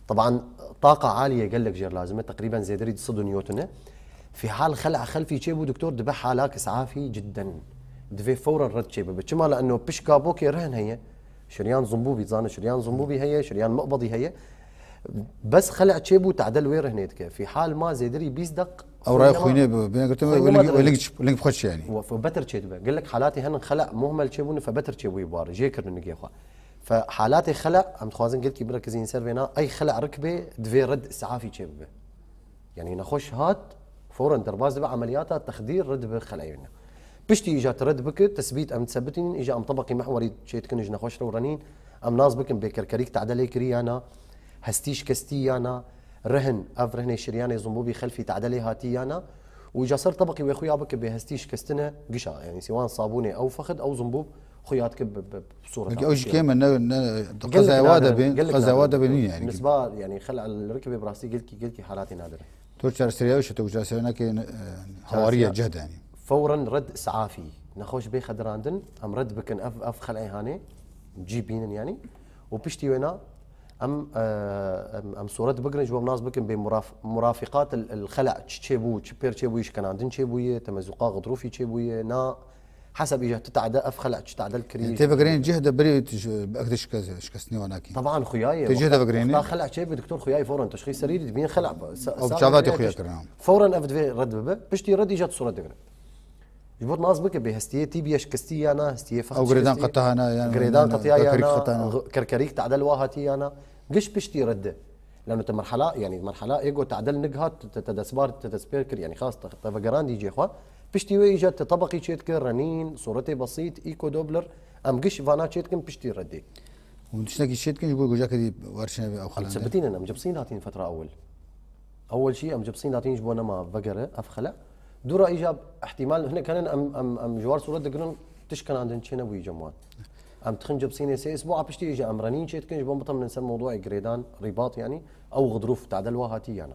Teban taqa aliye gelek jêr lazim e, teqrîben zêderî di sed û newid tune. Fî hal xela xelfî çêbû doktor dibe halak isafî cidden. Divê fewren red çê bibe. Çima? Li eno pişka bokê rehn heye. Şiryan zumbûbî, zane şiryan zumbûbî heye, şiryan miqbedî heye. Bes xela çêbû tadel wê rehnê dike. Fî hal ma zêderî bîst deq. Ew raya xwînê bi, bine girtin, xwînê ling, ling, ling bi xwe çi yani? Betir çê dibe. Gelek halatê henin xela muhmel çêbûne, fe betir çêbûyî bi war. Jê kirine nigê xwe. Fe halatê xela, em dixwazin gelkî birekizîn ser vêna, ey xela rikibê divê red isafî çê bibe. Yani nexweş hat, fewren derbas dibe emeliyata texdîr red dibe xeleyê wîna. Piştî îja tu red bike, tesbît em disebitînin, îja em tebeqî mehwerî çê dikin ji nexweş re û renîn, em nas bikin bê kerkerîk tade lê kirî ya na, hestî şikestî ya na, rehn, ev rehnê şiryanê zumbûbî xelfî tade lê hatî ya na, û îja ser tebeqî wê xuya bike bê hestî şikestine gişa, yani sîwan sabûnê ew fexid, ew zumbûb xuya dike bi, bi, bi sûreta. Belkî ew jî kêm e, ne, ne, qezaya wa de bin, qezaya wa de bin yani. Nisba, yani xela li rikibê bi rastî gelkî, gelkî halatê nadir e. Tu çareseriya wê çi, tu çareseriya nake, e, hawariye cehd yani. Fewren red isafî. Nexweş bê xedirandin, em red bikin ev, ev xeleyê hanê, cî bînin yani. Û piştî wêna em, e, em, em sûret bigirin, ji bo em nas bikin bê muraf-, murafîqat el, el xela çi çêbû, çi pêr çêbûyî, şkenandin çêbûye, temezuqa xidrûfî çêbûye, na heseb îja tu tade ev xela çi tadel kirî. Tê vegerên cih de berê tu ji, bi ekde şikes-, şikestinê wan nakî. Teban xuya ye. Tê cih de vegerênî. Wexta xela çêbe doktor xuya ye fewren teşxîs serî dibîn xela. Ew çava tê xuya kirin. Fewren ev divê red bibe, piştî red îja tu sûret digire. Ji bo nas bike bê hestiyê tîbiye şikestî ya na, hestiyê fex. Ew girêdan qetiha na, yan girêdan qetiya ya na, kerkerîk tadel wa hatî ya na. Giş piştî red de. Lano te merhala, yani merhala ê got tadel nig hat, te, te destbar, te destpêr kir, yani xas te, te vegerandî cê xwe. Piştî wê îja te tebeqî çê dike, renîn, sûretê besît, îko dobler, em giş vana çê dikin piştî redê. Hûn tiştekî çê dikin ji bo gojakê dî werçine be ew xelan. Em sebitînin, em cipsîn hatîn fetra ewil. Ewel şî em cibsîn datîn ji bo nema vegere ev xele. Dûra îja ihtimal hinek henin em, em, em ji war sûret digirin tişt kenandin çê nebûyî cem wan. Em tixin cibsînê sê isbûa piştî îja em renîn çê dikin ji bo bitemnin ser mewdûê girêdan, rîbat yanî ew xidrûf tadel wa hatî yana.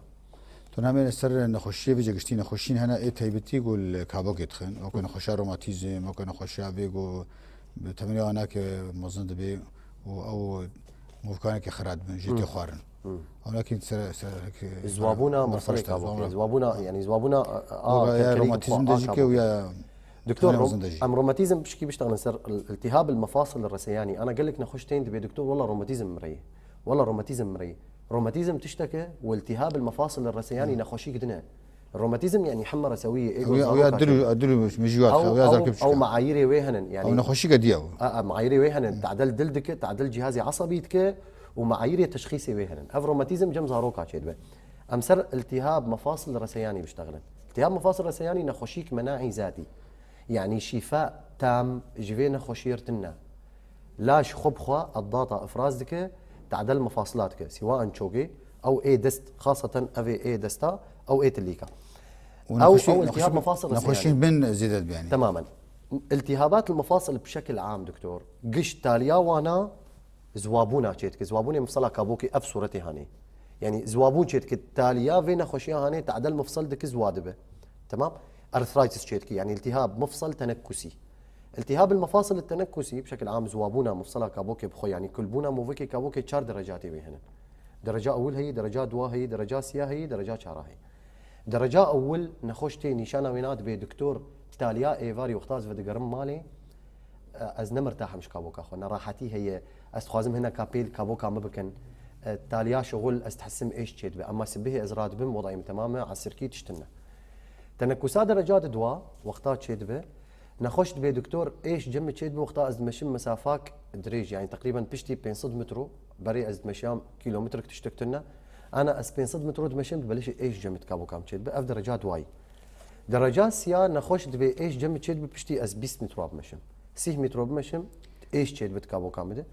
Tu namê ser nexweşiyê vêce giştî nexweşîn hene ê taybetî ku li kabokê dixin. Weke nexweşiya romatîzm, weke nexweşiya vê ku bi temenê wan nake mezin dibe û ew movkanekê xira dibin, jê tê xwarin. Ew nakîn ser, ser, Ziwabûna meselê kabokê. Ziwabûna, yanî ziwabûna a, a, ya kerkerîk romatîzm de jî ke û ya Doktor, em romatîzm pişkî biştexilin ser iltihab il mefasil reseyanî. Ana gelek nexweş tên dibê doktor, wela romatîzm mireyî. Wela romatîzm mireyî. Romatîzm tişteke û iltihab il mefasil reseyanî nexweşîk din e. Romatîzm yanî hema resewiyê, ê Ew ya, ew ya dil û, dil û mijûyat, ew ya zarokê biçûk. Ew meayîrê wê henin, yanî. Ew nexweşîke diye ew. A, a, meayîrê wê henin. Tadel dil dike, tadel cihazê esebî dike û meayîrê teşxîsê wê henin. Ev romatîzm cem zaroka çêdibe. Em ser iltihab mefasil reseyanî biştexilin. İltihab mefasil reseyanî nexweşîk menaî zatî. Yanî şîfa tam ji vê nexweşiyê re tune. Laş xwe bi xwe eddata ifraz dike, tadel mefasila dike. Siwa an çogê, ew ê dest, xaseten ev ê, ê desta, ew ê tilîka. Ew, ew iltihab mefasil reseyanî. Nexweşîn bin zêde dibe yanî. Temamen. İltihabat mefasil bi şekil am, doktor. Giş taliya wana ziwabûna çêdike. Ziwabûnê mifsela kabokê ev sûretê hanê. Yanî ziwabûn çêdike, taliya vê nexweşiya hanê tadel mifsel dike ziwa dibe. Temam? Arthritis çêdike, yanî iltihab mifsel tenekkusî. İltihab il mefasil tenekkusî, bi şekil am ziwabûna mifsela kabokê bi xwe, yanî kulbûna movekê kabokê çar derecatê wê hene. Dereca ewil heye, dereca duwa heye, dereca siya heye, dereca çara heye. Dereca ewil nexweş tê nîşana wê na dibê doktor taliya êvarî wexta ez vedigerim malê, e, ez ne mirtahim ji kaboka xwe, nerahetî heye, ez dixwazim hineka pêl kaboka min bikin. E, taliya şixul ez dihesim êş çêdibe, ema sibihê ez radibim, wedayê min temam e, esirkî tiştin ne. Tenekusa dereca di dua, wexta çêdibe, nexweş dibê doktor, êş cem min çêdibe, wexta ez dimeşim mesafak dirêj, yanî teqrîben piştî pênc sed metro, berê ez dimeşiyam kîlometrek tiştek tune. Ana ez pênc sed metro dimeşim, dibelişê êş cem min di kaboka min çêdibe, ev dereca duayî. Dereca siya nexweş dibê êş cem min çêdibe piştî ez bîst metro bimeşim. Sîh metro bimeşim, êş çêdibe di kaboka min de.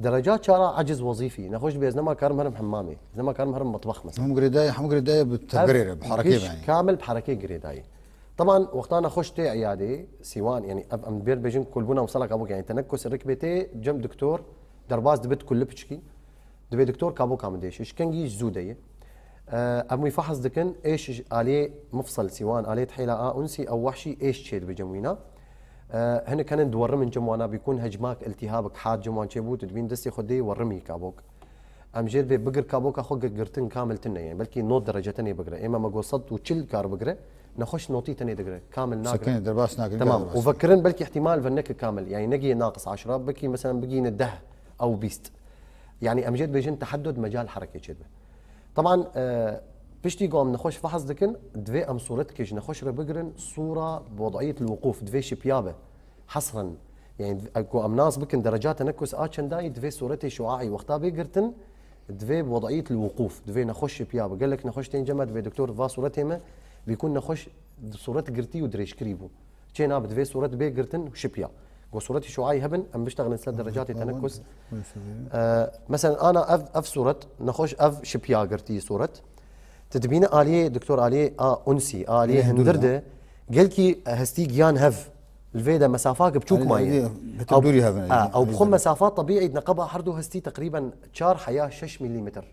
Dereca çara aciz wezîfî. Nexweş dibê ez nema karim herim hemmamê. Ez nema karim herim metbex mesela. Hemû girêdayê, hemû girêdayê bi tevgerê re, bi herekê ve yanî. Kamil bi herekê girêdayê. Teban wexta nexweş tê îyadê, sîwan, yanî ev em bêr bêjin kulbûna mifsela kabok, yanî tenekkus rikbê tê cem doktor derbas dibe di kulli piçikî. Dibê doktor kaboka min dêşe. Ji kengî ji zû de ye. E, em wî fehs dikin, êş ji aliyê mifsel sîwan, aliyê tihêla a unsî ew wehşî êş çêdibe cem wîna. E, hinek henin diwerimin cem wana bîkun hecmak, iltihab, had cem wan çêbû, tu dibîn destê xwe dê werimî kabok. Em jêr bê bigir kaboka xwe gi-, girtin kamil tune ye. Belkî not derece tenê bigire. Êma me got sed û çil kar bigire. Nexweş notî tenê digire. Kamil nagire. Sekinê derbas nagire. Temam. Û vekirin belkî ihtimal ve neke kamil. Yanî negiye naqis aşra, belkî mesela bigîne deh ew bîst. Yanî em jê dibêjin teheddud mecal herekê çêdibe. Teban, e, piştî ku em nexweş fehs dikin, divê em sûretkê ji nexweş re bigirin, sûra bi wed'iyet l-wuqûf, divê şipiya be. Hesren. Yanî, ku em nas bikin dereca tenekkus a çendayî, divê sûretê şuaî wexta bê girtin, divê bi wed'iyet l-wuqûf, divê nexweş şipiya be. Gelek nexweş tên cem me, divê doktor va sûretê me, bîkun nexweş sûret girtî û dirêjkirî bû. Çê nabe, divê sûret bê girtin şipiya. Go sûretê şuaî hebin, em biştexilin ser derecatê tenekkus. E, mesela ana ev, ev sûret, nexweş ev şipiya girtî sûret. Tu dibîne aliyê, doktor, aliyê a unsî, aliyê hundir de, gelkî hestî giyan hev. Li vê de mesafak biçûk maye. Ew, ew bi xwe mesafa tebîî di neqeba her du hestî teqrîben çar heya şeş milîmetr.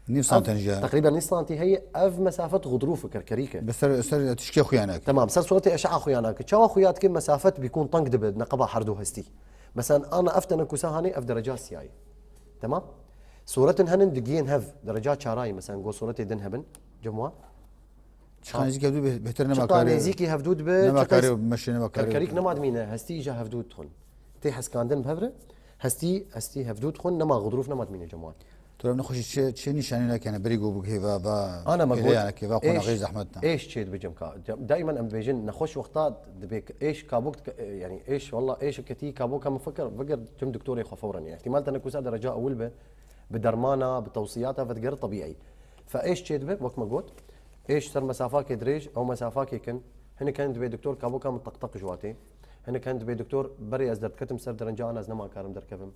Nîv santen jî. Teqrîben nîv santî heye, ev mesafet xudrûf e, kerkerîk e. Bi ser, ser tişkê xuya nake. Temam, ser suretê eşea xuya nake. Çawa xuya dike, mesafet bîkun teng dibe di neqeba her du hestî. Mesela ana ev tenekusa hanê, ev dereca siyayê. Temam? Suretin henin digiyên hev, dereca çarayê, mesela go suretê din hebin, cem wan. Çiqa nêzîkî hevdû bê-, bêhtir nema karê. Çiqa nêzîkî hevdû dibe, nema karê meşê, nema karê. Kerkerîk nema dimîne, hestî îja hevdû dixwin. Tê heskandin bi hev re, hestî, hestî hevdû dixwin, nema xudrûf nema dimîne cem wan. Tu ev nexweşî çi, çi nîşanî nake, ne berî go bigihê va, va pêlê yanekê, va qonaxê zehmet ne. Êş çê dibe cem ka. Daimen em dibêjin, nexweş wexta dibe êş kabok dike, e, yanî êş, walla êş ketî kaboka min fikir, bigir cem doktorê xwe fewren. Yanî ihtimal tenekusa dereca ewil be, bi dermana, bi tewsiyata vedigere tebîî. Fe êş çê dibe, wek me got, êş ser mesafakê dirêj, ew mesafakê kin. Hinek henin dibê doktor kaboka min teqteq ji watê. Hinek henin dibê doktor berê ez derdiketim ser derenca an ez nema karim derkevim.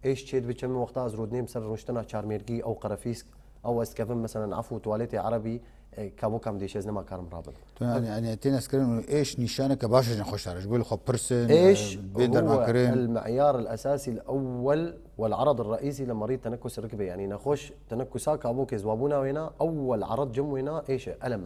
Êş çê dibe çemê wexta ez rûdinêm ser rûniştina çarmêrgî ew qerefîsk. Ew ez dikevim, meselen, efû tuwaletê erebî, e, kaboka min dêşe, ez nema karim rabim. Tu yani, yani tê neskirin û êş nîşaneke baş e ji nexweşa re. Ji bo li xwe pirsin, êş e, bên dermankirin. المعيار الأساسي الأول والعرض الرئيسي لمريض تنكس الركبة، يعني nexweş tenekusa kabokê zewabûna wêna, ewwel erad cem wêna êş e, elem.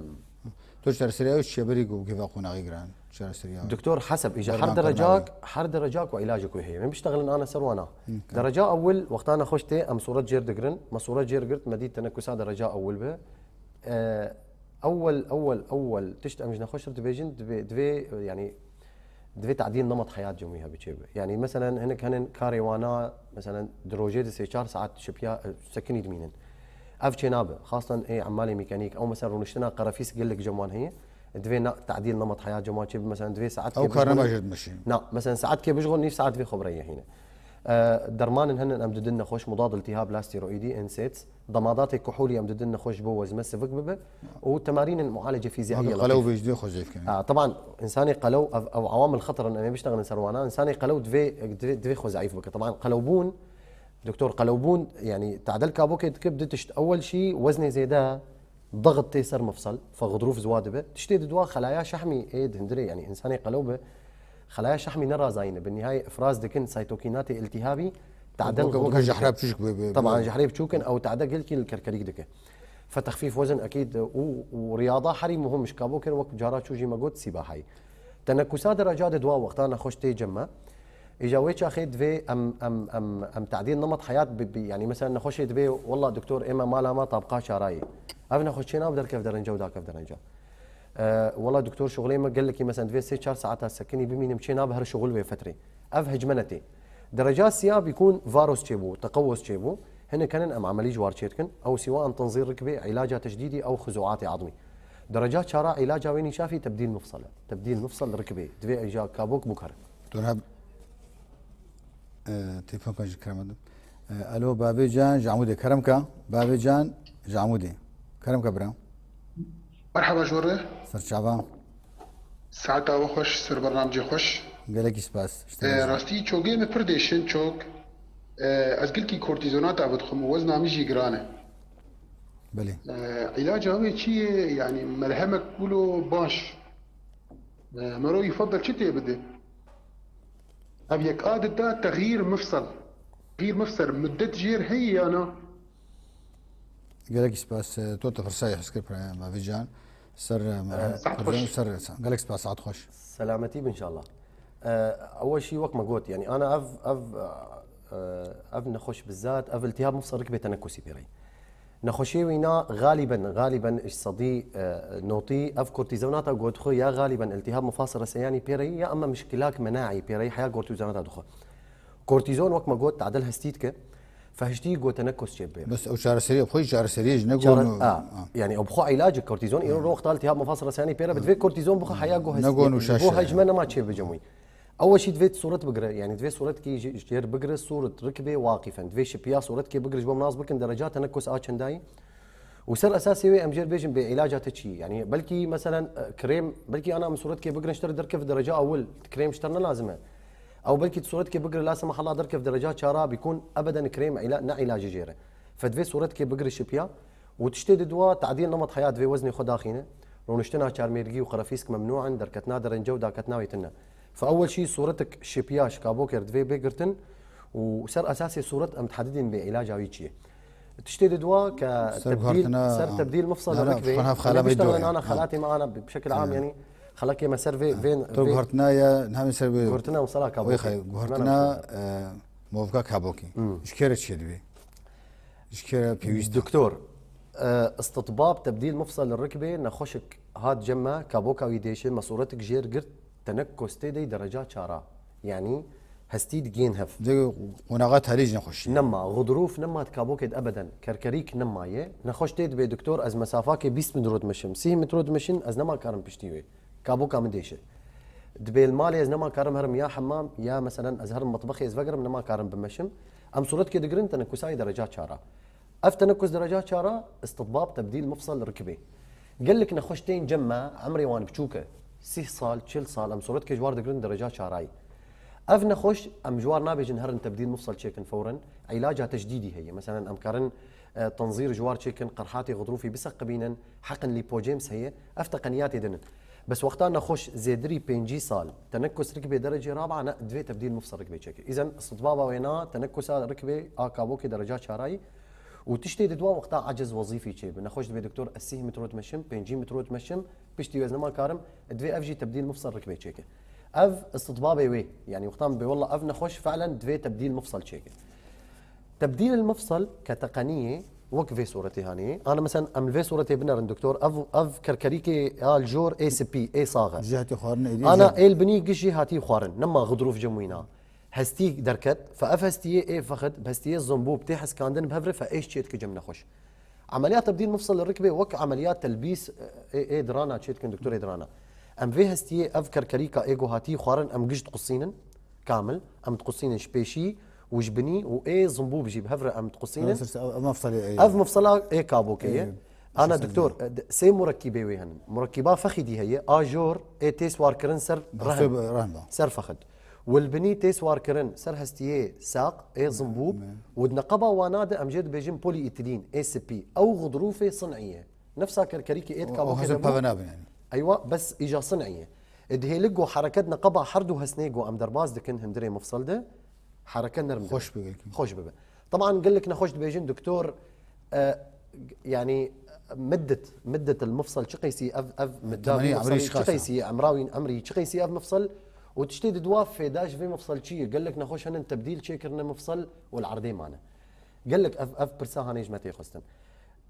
Tu çareseriya wê çi ye berî ku bikeve qonaxê giran? Çareseriya. Doktor, heseb, îja her derecak, her derecak û îlacek wê heye. Min biştexilin ana ser wana. Dereca ewil, wexta nexweş tê, em sûret jêr digirin. Me sûret jêr girt, me dît tenekusa dereca ewil bi. E, ewil, ewil, ewil tişt em ji nexweş re dibêjin, divê, divê, yani, divê tadîl nemat heyat cem wî hebe çêbe. Yani, meselen, hinek henin karê wana, meselen, di rojê de sê çar saet şipiya, e, sekinî dimînin. Ev çênabe. Xastan ê emalê mîkanîk, ew, meselen, rûniştina qerefîs gelek cem wan heye. Divê na, tadîl nemat heyat cem wan çêbe, meselen, divê saetkê. Ew kar nema jêr dimeşî. Na, meselen, saetkê bijixwe, nîv saet vê xwe bi reyê hîne. E, dermanên henin em didin nexweş, mudad iltihab, la steroîdî, NSAIDs, demadatê kuhulî em didin nexweş ji bo wezme sivik bibe û temarînên mualece fîzîyayî. Qelew vê jî divê xwe zêf kin. Taban, insanê qelew, ev, ew awamil xeter in, em ê biştexilin ser wana. Insanê qelew divê, divê, divê xwe zeîf bike. Taban, qelewbûn, doktor, qelewbûn, yani, tadel kabokê dike bi du tişt. Ewel şî, weznê zêde, ضغط tê ser mifsel, fe xidrûf ziwa dibe. Tiştê di dua xelaya şehmî ê di hundirê, yani, insanê qelew be, xelaya şehmî nerazayîne. Bi nihayê ifraz dikin saytokînatê iltihabî, tadel weke, weke jehre biçûk be, be. Taban, jehre biçûk in, ew tade gelkî li kerkerîk dike. Fe texfîf wezin ekîd û, û riyada herî muhim ji kabokên wek cara çû jî me got sîbahayî. Tenekusa dereca di dua wexta nexweş tê cem me. Îja wê çaxê divê em, em, em, em tadîl nemat heyat bi, bi, yani, mesela, nexweşê dibê, "Wela doktor, ême mala me tabqa çarayê." Ev nexweş çê nabe derkev derenca û dakev derenca. E, "Wela doktor, şuxulê me gelekî, mesela, divê sê çar saeta sekinî bimînim, çê nabe her şuxul vê fetrê." Ev hecme ne tê. Dereca siya bîkûn varos çêbû, teqewos çêbû. Hinek henin em emelî ji war çêdikin. Ew sîwa em tenzîr rikibê, îlaca tecdîdî, ew xuzuatê admî. Dereca çara îlaca wê nîşafî tebdîl mifsel e. Tebdîl mifsel rikibê. Divê îja kabok bûkare. Tu ne, e, telefon kan ji kerem. E, alo, Bavê Can, ji Amûdê. Kerem ka, Bavê Can, ji Amûdê. Kerem ka bira. Merhaba ji we re. Ser çava. Saeta we xweş, ser bernamcê xweş. Gelekî spas. E, rastî çogê min pir dêşin çok. E, ez gilkî kortîzonata bidixwim û wezna min jî giran e. Belê. E, îlaca wê çi ye? Yani merhemek wilo baş. E, mero yufadel çi tê bide? Ev yek a dida texyîr mifsel. Texyîr mifsel, muddet jêr heye ya na? Gelekî spas, e, to te firsayê hezkir pira, Mavî Can. Ser, e, saet xweş. Ser, gelek spas, saet xweş. Selametî be inşallah. E, ew şî wek me got, yani, ana ev, ev, e, ev nexweş bizat, ev iltihab mifsel rikbê tenekusî pêrey. Nexweşê wî na galiben, galiben ji sedî, e, notî ev kortîzonata got xwe ya galiben iltihab mifasir reseyanî pêrey ya ema mişkilak menaî pêrey heya kortîzonata dixwe. Kortîzon wek me got tadil hestî dike. Fehiştî got tenekos çê bê. Bes ew çareserî, ew xwe çareserî ji ne gon. A, yani ew xwe îlac kortîzon, îro ro wexta iltihab mifasir reseyanî pêre bi divê kortîzon bixwe heya go hestî. Ne gon û şaş. Bo hecme nema çê bicim wî. Ew şî divê sûret bigire, yani divê sûretkî ji, ji jêr bigire, sûret rikibê waqifen. Divê şipiya sûretkê bigire ji bo nas bikin dereca tenekos a çendayî. Û ser esasê wê em jêr bêjin bê îlaca te çi? Yani belkî meselen, e, krêm, belkî ana em sûretkê bigirin ji te re derkeve dereca ewil, krêm ji te ne lazim e. Ew belkî tu sûretkê bigire la semahalla derkev dereca çara bîkûn ebeden krêm îla-, ne îlacê jêre. Fe divê sûretkê bigire şipiya û tiştê di dua tadîl nemat heya divê weznê xwe daxîne. Rûniştina çarmêrgî û qerefîsk memnû in, derketina derenca û daketina wê tune. Fe ewel şî sûretik şipiya ji kabokê re divê bê girtin û ser esasê sûret em dihedidin bê îlaca wî çi ye. Tiştê di dua ke tebdîl, ser tebdîl mifsal rikbê. Em biştexilin ana xelatê me ana bi şekil am, yani xelakê me ser vê, vê, tu vê guhertina ya, navê ser vê guhertina û sala kabokê. Wê xey, guhertina, e, movka kabokê. Ji kê re çêdibê? Ji kê re pêwîst? Doktor, e, istitbab tebdîl mifsal rikbê, nexweşik hat cem me, kaboka wî dêşe, me sûretik jêr girt, tenek kostê dey dereca çara. Yani hestî digên hev. Dê qonaxa talî ji nexweşî. Nema, xudrûf nema di kabokê de ebeden. Kerkerîk nema ye. Nexweş tê dibê doktor, ez mesafakê bîst metro dimeşim, sî metro dimeşin, ez nema karim piştî wê. Kaboka min dêşe. Dibê li malê ez nema karim herim ya hemam, ya meselen ez herim mitbexê ez vegerim, nema karim bimeşim. Em sûretkê digirin, tenekusayê dereca çara. Ev tenekus dereca çara, istitbab tebdîl mifsal rikibê. Gelek nexweş tên cem me, emrê wan biçûk e. Sîh sal, çil sal, em sûretkê ji war digirin dereca çarayî. Ev nexweş, em ji war nabêjin herin tebdîl mifsal çêkin fewren. Îlaca tecdîdî heye. Meselen, em karin e, tenzîr ji war çêkin, qerhatê xidrûfî biseqibînin, heqin lîpojems heye, ev teqeniyatê din in. Bes wexta nexweş zêdirî pêncî sal, tenekus rikbê derecê raba, ne, divê tebdîl mifsel rikbê çêke. Îzen istitbaba wê na tenekusa rikbê a kabokê dereca çarayî û tiştê di dua wexta aciz wezîfî çêbi. Nexweş dibê doktor ez sîh metre dimeşim, pêncî metre dimeşim, piştî wê ez nema karim, divê ev jî tebdîl mifsel rikbê çêke. Ev istitbabê wê, yanî wexta min bê wella ev nexweş fi'len divê tebdîl mifsel çêke. Tebdîl mifsel ke teqeniyê wek vê suretê hanê. Ana mesela em li vê suretê binerin doktor, ev, ev kerkerîkê ya li jor ê spî, ê sax e. Ji cihê xwarin êdî Ana jî. Ê li binî giş jî hatî xwarin, nema xidrûf cemwîna. Hestî derket, fe ev hestiyê ê fexid, bi hestiyê zimbûb tê heskandin bi hev re fe êş çê dike cem nexweş. Emeliyat tebdîl mifsel rikbê wek emeliyat telbîs ê, ê dirana çê dikin doktor ê dirana. Em vê hestiyê ev kerkerîka ê ku hatî xwarin em giş diqusînin, kamil, em diqusînin ji pêşî û ji binî û ê zimbûb jî bi hev re em diqusînin. Ev, ev mefselê ê. Ev mefsela ê kabokê ye. Ê, Ana mefsela doktor, ê. e, d-, sê murekîbê wê henin. Murekîba fexîdî heye, a jor ê tê siwarkirin ser Bexsê rehn. be-, rehn be. Ser fexid. Û li binî tê siwarkirin ser hestiyê saq, ê zimbûb. Me. Û di neqeba wana de em jê dibêjin polîîtilîn, ê spî. Ew xidrûfê sin'î ye. Nefsa kerkerîkê ê di O, o kabokê hezin de bû. peve nabin yani. Eywa, bes îja sin'î ye. Ê dihêlik ku hereket neqeba her du hesnê ku em derbas dikin hundirê mifsel de, hereket nerm dibe. Xweş bibe. Xweş bibe. Teban gelek nexweş dibêjin, doktor, e, yani, middet, middet el mifsel çi qeysî ev, ev midda Temenî vê emrî mifselî çi çiqas e? qeysî, emrawîn emrî çi qeysî ev mifsel û tiştê di dua fêda ji vê mifsel çi ye? Gelek nexweş henin tebdîl çêkirine mifsel û li erdê mane. Gelek ev, ev pirsa hanê ji me tê xwestin.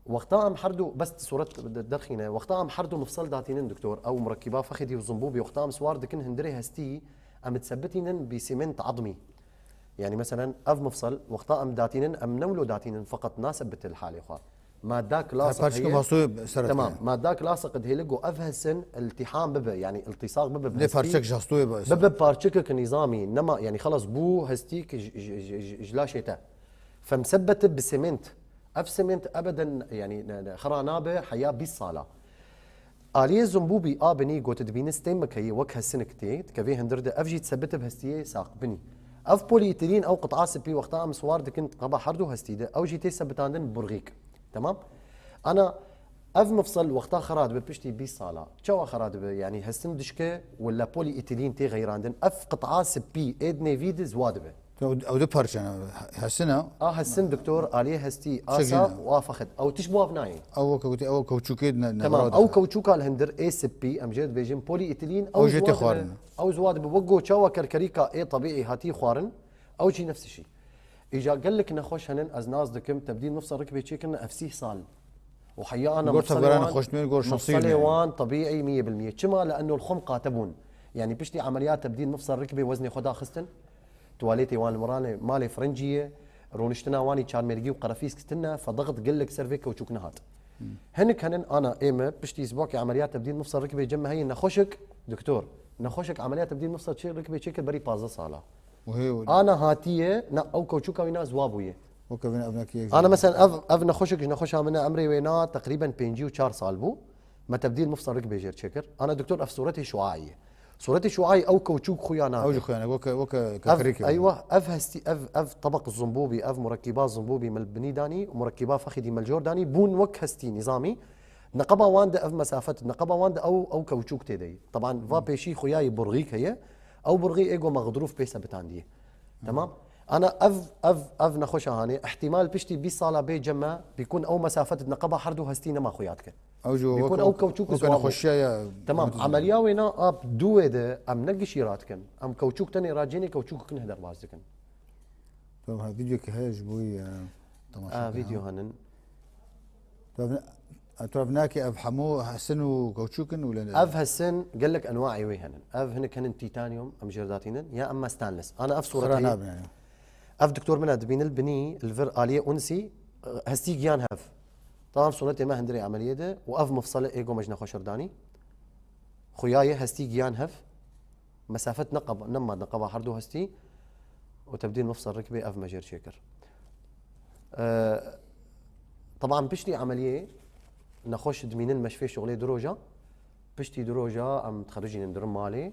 Wexta em her du, bes suret de-, derxîne, wexta em her du mifsel datînin, doktor, ew murekîba fexidî û zimbûbî, wexta em siwar dikin hundirê hestî, em disebitînin bi sîment admî. Yani, meselen, ev mifsel, wexta em datînin, em ne wilo datînin, feqet nasebit li halê xwe. Madak Her laseq parçeke heye. bastoyê ser Tamam, dikine. madak laseq dihêle ku ev hesin iltiham bibe, yani iltisaq bibe bi Lê hestî. parçek jastoyê be-, Bibe parçekek nizamî, nema, yani xelas bû hestî ki j-, j-, j-, j-, ji laşê te. Femsebete bi sement. Ev sement ebeden, yani, ne, ne, xira nabe heya bîst sala. Aliyê zimbûbî a binî got dibîne stêmekeyî wek hesinik tê, dikevê hundir de ev jî disebite bi hestiyê saq binî. Ev polîîtilîn ew qit'a spî wexta em siwar dikin qeba her du hestî de, ew jî tê sebitandin burxîk. Temam? Ana ev mifsel wexta xira dibe piştî bîst sala. Çawa xira dibe? Yanî hestin dişke wila polîîtilîn tê xeyrandin. Ev qit'a spî ê di nêvî de ziwa dibe. Ew, ew du parçe ne, hesina. A hesin doktor, aliyê hestî, a Çek saq jî ne. û a fexid. Ew tişt bi wav nayê. Ew weke gotî, ew kewçûkê ne, ne Temam, radibe. ew kewçûka li hundir ê spî, em jê dibêjin polîîtilîn, Ew ew jê tê ziwa dibe, xwarin. ew ziwa dibe, wek go çawa kerkerîka ê tebîî hatî xwarin, ew jî nefs şî. Îja gelek nexweş henin, ez nas dikim, tebdîl mifsel rikbê çêkirine ev sîh sal. Û heya ana Gor mifselê tevgera wan, nexweş dibên, gor şexsî mifselê ne. wan tebîî mî yê bil mî yê. Çima? Le'enno li xwe miqate bûn. Yanî piştî emeliyat tebdîl mifsel rikbê weznê xwe daxistin. Tuwaletê wan li miranê malê Frencî ye. Rûniştina wan î çarmêrgî û qerefîsk tune, fedext gelek ser vê kewçûk nehat. Hmm. Hinek henin ana ê me piştî îsbokê emeliyat tebdîl mifsel rikbê cem me heye nexweşek, doktor. Nexweşek emeliyat tebdîl mifsel çê rikbê çêkir berî pazdeh sala. Û hê û Ana hatiye, na ew kewçûka wî na ziwa bûye. Weke vin ev nekî yek Ana jî. mesela ev, ev nexweşek ji nexweşa min e, emrê wê na teqrîben pêncî û çar sal bû. Me tebdîl mifsel rikbê jêr çêkir. Ana doktor ev suretê şuayî ye. Suretê şuayî ew kewçûk xuya nake. Ew jî xuya nake, weke, weke Ev, kerkerîkê. eywa, ev hestî, ev, ev tebeq zimbûbî, ev murekîba zimbûbî me li binî danî, murekîba fexîdî me li jor danî, bûn wek hestî nizamî. Neqeba wan de ev mesafet, neqeba wan de ew, ew kewçûk tê de ye. Teban va Hmm. pêşî xuyayî burxîk heye. Ew burxî ê go me xidrûf pê sebitandiye. Tamam? Ana ev, ev, ev nexweşa hanê. Îhtîmal piştî bîst sala bê cem me, bîkun ew mesafet neqeba her du hestî nema xuya dike. Ew jî Bîkun wek, ew kewçûk wek ziwa bû. nexweşiya ya Tamam, otizm. emeliya wê na a duwê de em ne gişî radikin. Em kewçûk tenê racênê kewçûk kin hederbaz dikin. Tamam, ha, vîdeokê heye ji bo wî, e, temaşe A, kirin. vîdeo henin. Tu ev ne-, tu ev nakê ev hemû hesin û kewçûk in û lê ne? Ev hesin gelek enwaê wê henin. Ev hinek henin tîtanyum, em jêr datînin, ya emma stainless. Ana ev Xira suretê nabin yani. Ev doktor min e dibîne li binî, li vir aliyê unsî, hestî giyan hev. Tamam, suretê me hundirê emeliyê de û ev mifsele ê go me ji nexweşer danî. Xuyayê hestî giyan hev. Mesafet neqeba, nema neqeba her du hestî û tebdîl mifsel rikbê ev me jêr çêkir. E, teban piştî emeliyê nexweş dimînin meşfê şuxlê du roja. Piştî du roja em dixerijînin dirin malê.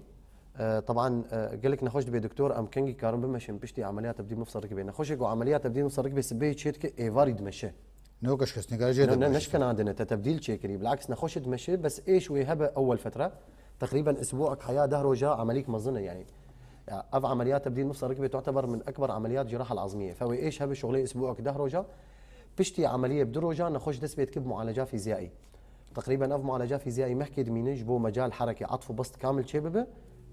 E, teban, e, gelek nexweş dibê doktor, em kengî karin bimeşin piştî emeliyat tebdîl mifsel rikbê. Nexweşê ku emeliyat tebdîl mifsel rikbê sibê çê dike êvarî dimeşe. Ne wek şikestinê kare jê Ne, de ne, baş. Neşkenandine te tebdîl çêkirî. Bilaks nexweşit meşi, bes êş wê hebe ewwel fetre. Teqrîben isbuak heya deh roja emelîk mezin e yani. Ya, ev emeliya tebdîl mifsal rikbê tu'teber min ekber emeliyat ciraha azmiye. Fe wê êş hebe şuxlê isbuak deh roja. Piştî emeliyê bi du roja nexweş dest pê dikib mualeca fîziyayî. Teqrîben ev mualeca fîziyayî mehkê dimîne ji bo mecal hereke, atf û best kamil çêbibe.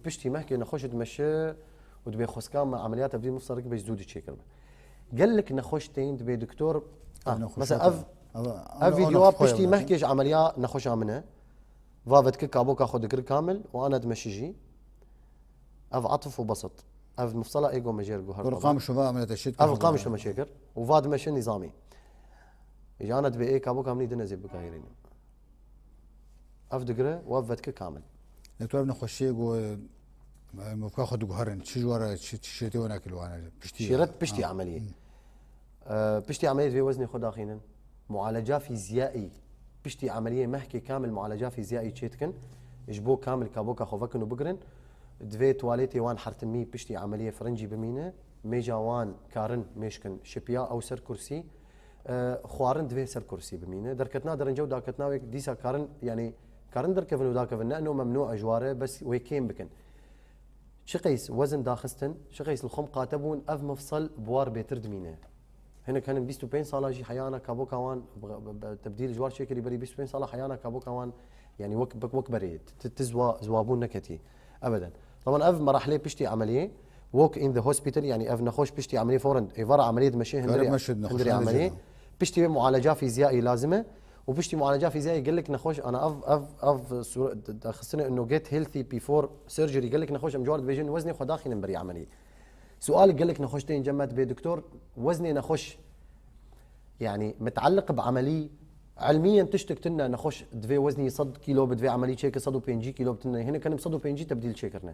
Piştî mehkê nexweşit meşi û dibê xweskan me emeliyat tebdîl mifsal rikbê ji zû diçêkirbe. Gelek nexweş tên dibê doktor. Ah, Nexweş mesela yok ev, ya. Ama- ev ama videoya ona piştî koyalım. mehkê ji emeliya nexweşa min e. Va vetkir kaboka xwe dikir kamil û ana dimeşi jî. Ev atif û besit. Ev mifsala ego me jêr guher. Kurqam şuma ameliyata şit. Ev qam şuma çêkir. Û va dimeşi nîzamî. Ji ana dibê ê kaboka min dine zê bigayirînim. Ev digire û ev vetkir kamil. Ne tu ev nexweşiyê go, e, mufka xwe diguherin. Çi ji wara, çi, çi şêtê wena kil wana. Piştî. Şîret piştî emeliyê. Ee, piştî emeliyê divê weznê xwe daxînin. Mualeca fîziyayî. Piştî emeliyê mehkê kamil mualeca fîziyayî çêdikin. Ji bo kamil kaboka xwe vekin û bigirin. Divê tuwaletê wan hertimî piştî emeliyê firincî bimîne. Mêja wan karin mêşkin şipiya ew ser kursî. Ee, xwarin divê ser kursî bimîne. Derketina derince û daketina wê dîsa karin, yani karin derkevin û dakevin. Ne eno memnû e ji ware, bes wê kêm bikin. Çi qeys wezin daxistin, çi qeys li xwe miqate bûn, ev mifsel bi war bêtir dimîne. Hinek henin bîst û pênc sala jî heyana kaboka wan, b-, b-, b-, tebdîl ji war çêkirî berî bîst û pênc sala heyana kaboka wan, yani wek, wek, wek berê, ti, ti zwa-, zwabûn neketî. Ebeden. Taban ev merahlê piştî emeliyê, walk in the hospital, yani ev nexweş piştî emeliyê foren, êvara emeliyê dimeşe hindiri, meşe, nexweş hindiri hindiri emeliyê. jî. Piştî wê mualeca fîziyayî lazim e. Û piştî mualeca fîziyayî gelek nexweş, ana ev, ev, ev sure-, d-, d-, xistine ino get healthy before surgery, gelek nexweş em cewar dibêjin weznê xwe daxînin berî emelî. Sual gelek nexweş tên cem me dibê doktor, weznê nexweş, yani mutaliq bi emelî, ilmiyen tiştek tune nexweş divê weznî sed kîlo bi divê emelî çêke sed û pêncî kîlo bi tune. Hinek henim sed û pêncî tebdîl çêkirine.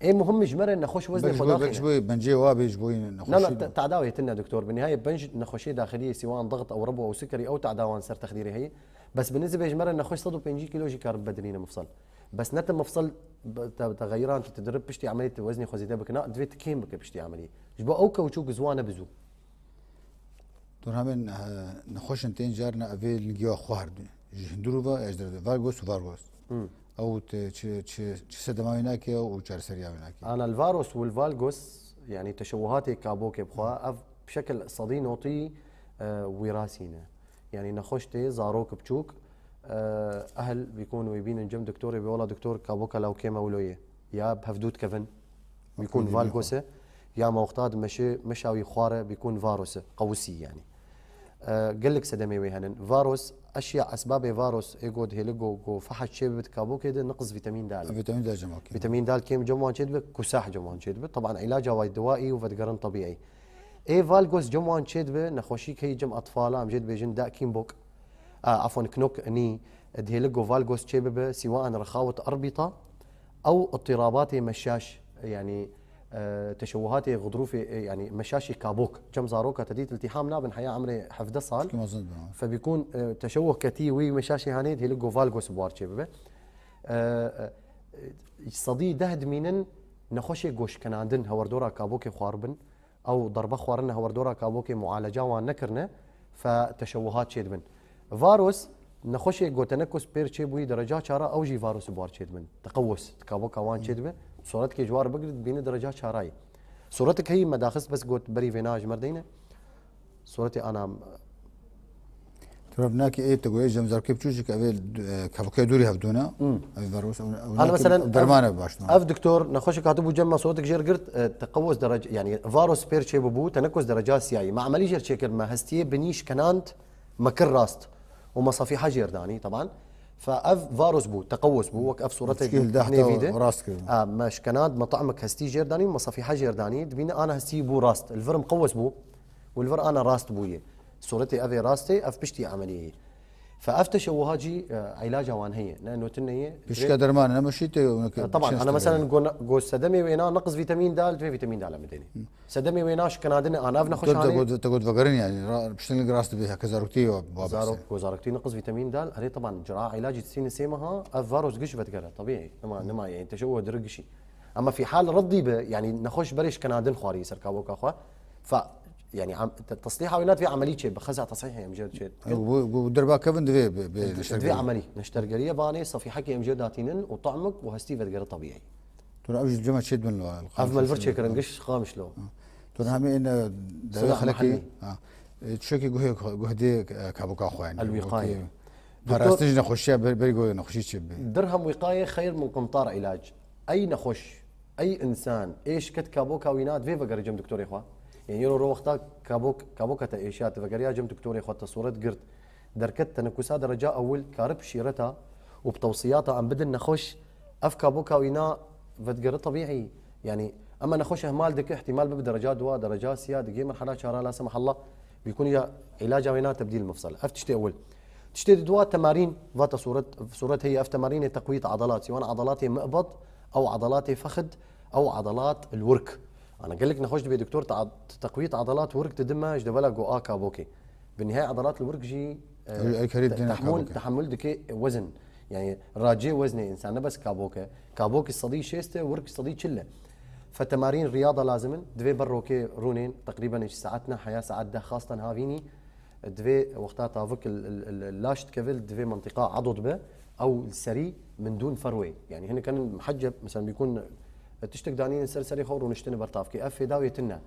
Ê muhim ji me re nexweş weznê Belki xwe ji bo, belki daxîne. ji bo bencê wa bê ji bo Na, na, nexweşî. te-, tedawê tune doktor. Bi nihayê benc nexweşê daxiliyê sîwan, ضغط ew rebo ew sikerî ew tedawan ser texdîrê heye. Bes bi nizibê ji me re nexweş sed û pêncî kîlo jî kar bibe dinîne mifsal. Bes ne te mifsal be-, te, te xeyiran tu dirib piştî emelî tu weznê xwe zêde bikina, divê tu kêm bike piştî emelî. Ji bo ew kewçûk ziwa ne bizû. Dorhamên, e, nexweşin tên carna evê lingiya xwar. Ji hinduru va, ez de valgos û vargos. Ew te çi, çi, çi sedema wê nake û çareseriya wê nake. Ana li varos û li valgos, yani teşewuhatê kabokê bixwe, ev bi şekil sedî notî, e, wîrasî ne. Yani nexweş tê zarok biçûk, e, ehl bîkon wê bînin cem doktorê bê wela doktor kaboka lawkê me wilo ye. Ya bi hevdû dikevin, bîkon Okey, valgos e, ya mewqta dimeşe meşa wî xwar e, bîkon varos e, qewsî yani. E, gelek sedemê wê henin. Varos, eşya esbabê varos, ê got hêli go, go fehec çê bibit kabokê de, niqis vîtamîn D. Vîtamîn D cem okey. Vîtamîn D kêm cem wan çê dibe, kusah cem wan çê dibe. Taban îlaca way dewaî û vedigerin tebîî. Ê valgos cem wan çê dibe, nexweşî keyî cem atfala, em jê dibêjin da kîmbok. A, afwan, knok nî, dihêli go valgos çê bibe, sîwa an rexawet erbîta. Ew itirabatê meşaş, yani, e, teşewuhatê xudrûfê, e, yani meşaşê kabok. Cem zaroka te dît, iltîham nabin heya emrê hevdeh sal. Ki mezin dibin. Febîkûn, e, teşewuh ketî wî meşaşê hanê dihêli go valgos bi war çê bibe. E, e, sedî deh dimînin nexweşê goşkenandin hewerdora kabokê xwarbin. Ew derbe xwarine hewerdora kabokê mualeca wan nekirine, fe teşewuhat çêdibin. Varos, nexweşê gotenekos pêr çêbûyî dereca çara, ew jî varos bi war çêdibin. Teqewos, kaboka wan çêdibe. Suretekê ji war bigir, dibîne dereca çarayî. Suretek heyî me daxist bes got berî vêna ji me re deyne. Suretê ana Tu revnakî ê te goyê cem zarokê biçûçik ev ê, e, kevokê dûrî hevdûna. Ev varos, ew, ew Ana nakî mesela derman ev, e baş. Ev doktor nexweşek hatibû cem me suretek jêr girt, e, teqewos derece, yani varos pêr çê bûbû, tenekos dereca siyayî. Me emelî jêr çêkir, me hestiyê binî şkenand, me kir rast. Û me safîha jêr danî, teban. Fe ev varos bû, teqewos bû, wek ev suretek Çikê li dehta nêvî de. Rast kirin. A, me şkenand, me tamek hestî jêr danî, me safîha jêr danî, dibîne ana hestî bû rast. Li vir em qewos bû. Û li vir ana rast bûye. Suretê ev ê rast ê, ev piştî emeliyê ye. Fe ev teşewuha jî, e, îlaca wan heye. Ne notin heye. Pişka derman ne meşî te. E, taban, ana mesela go, go sedemê wêna neqis vîtamîn D, divê vîtamîn D me denî. Sedemê wêna şikinandine an ev nexweşanê. Te got, te got vegerin yani. Ra-, piştengek rast bi heke zaroktî wa babes. Zarok, go zaroktî neqis vîtamîn D, erê taban, cira îlacî sîne sê meha, ev varos giş vedgere, tabii. Nema, nema, yani teşewuh dir gişî. Ama fi hal reddî be, yani nexweş berê şikinandin xwarî ser kaboka xwe. Fe Yani, am-, te-, teslîha wî na divê emelî çê, bi xeza tesîhê em jê çê. Ku, ku derba kevin divê bi, bi neştergeriya. Divê emelî. Neştergeriya vanê sefîhekê em jê datînin û tahmik û hestî vedigere tebîî. Tu ev ji cema çê dibin lo. Ev melvir çêkirin, giş qamiş lo. Tu hemê ên, e, Sila xelekî, mehellî. Ha. E, tiştekî guhê, guhdê, e, kaboka xwe yani. El wîqayê. Wekî parastin ji nexweşiya ber-, berî ku nexweşî çê bibe. Dirhem wîqayê xeyr min qintar îlac. Ey nexweş, ey însan, ê şiket kaboka wî na divê vegere cem doktorê xwe. Yani, yero ro wexta kabok, kaboka te êşiya, te vegeriya cem doktorê xwe, te sûret girt. Derket tenekusa dereca ewil, karib şîreta û bi tewsiyata em bidin nexweş, ev kaboka wî na vedigere tebîî. Yani, ema nexweş ihmal dike, ihtimal bibe dereca duwa, dereca siya, digê merhala çara, la semah Allah, bîkun ya îlaca wê na tebdîl mifsel. Ev tiştê ewil. Tiştê di dua temarîn, vata sûret, sûret heye, ev temarînê teqwît edalat, siwan edalatê mi'bad, ew edalatê fexid, ew edalat el-wirk. Ana gelek nexweş dibê doktor te-, teqwît edalat wirk didime ji devela go a kabokê. Bi nihayê edalat el-wirk jî, e, Ew, ew kerê te-, didine tehmul, kabokê. Tehmul dike wezin. Yani racê weznê însan ne bes kabok e. Kabokî sedî şêst e, wirk sedî çil e. Fe temarîn riyada lazim in. Divê ber rokê rûnên, teqrîben ji saet neh heya saet deh xastan havînî. Divê wexta tavik il, il, il, laş dikeve, divê mentiqa adod be, ew li serî min dûn ferwê. Yani hinek henin muheceb, mesela bîkun tiştek danînin ser serê xwe û rûniştine ber tavkê. Ev fêda wê tune.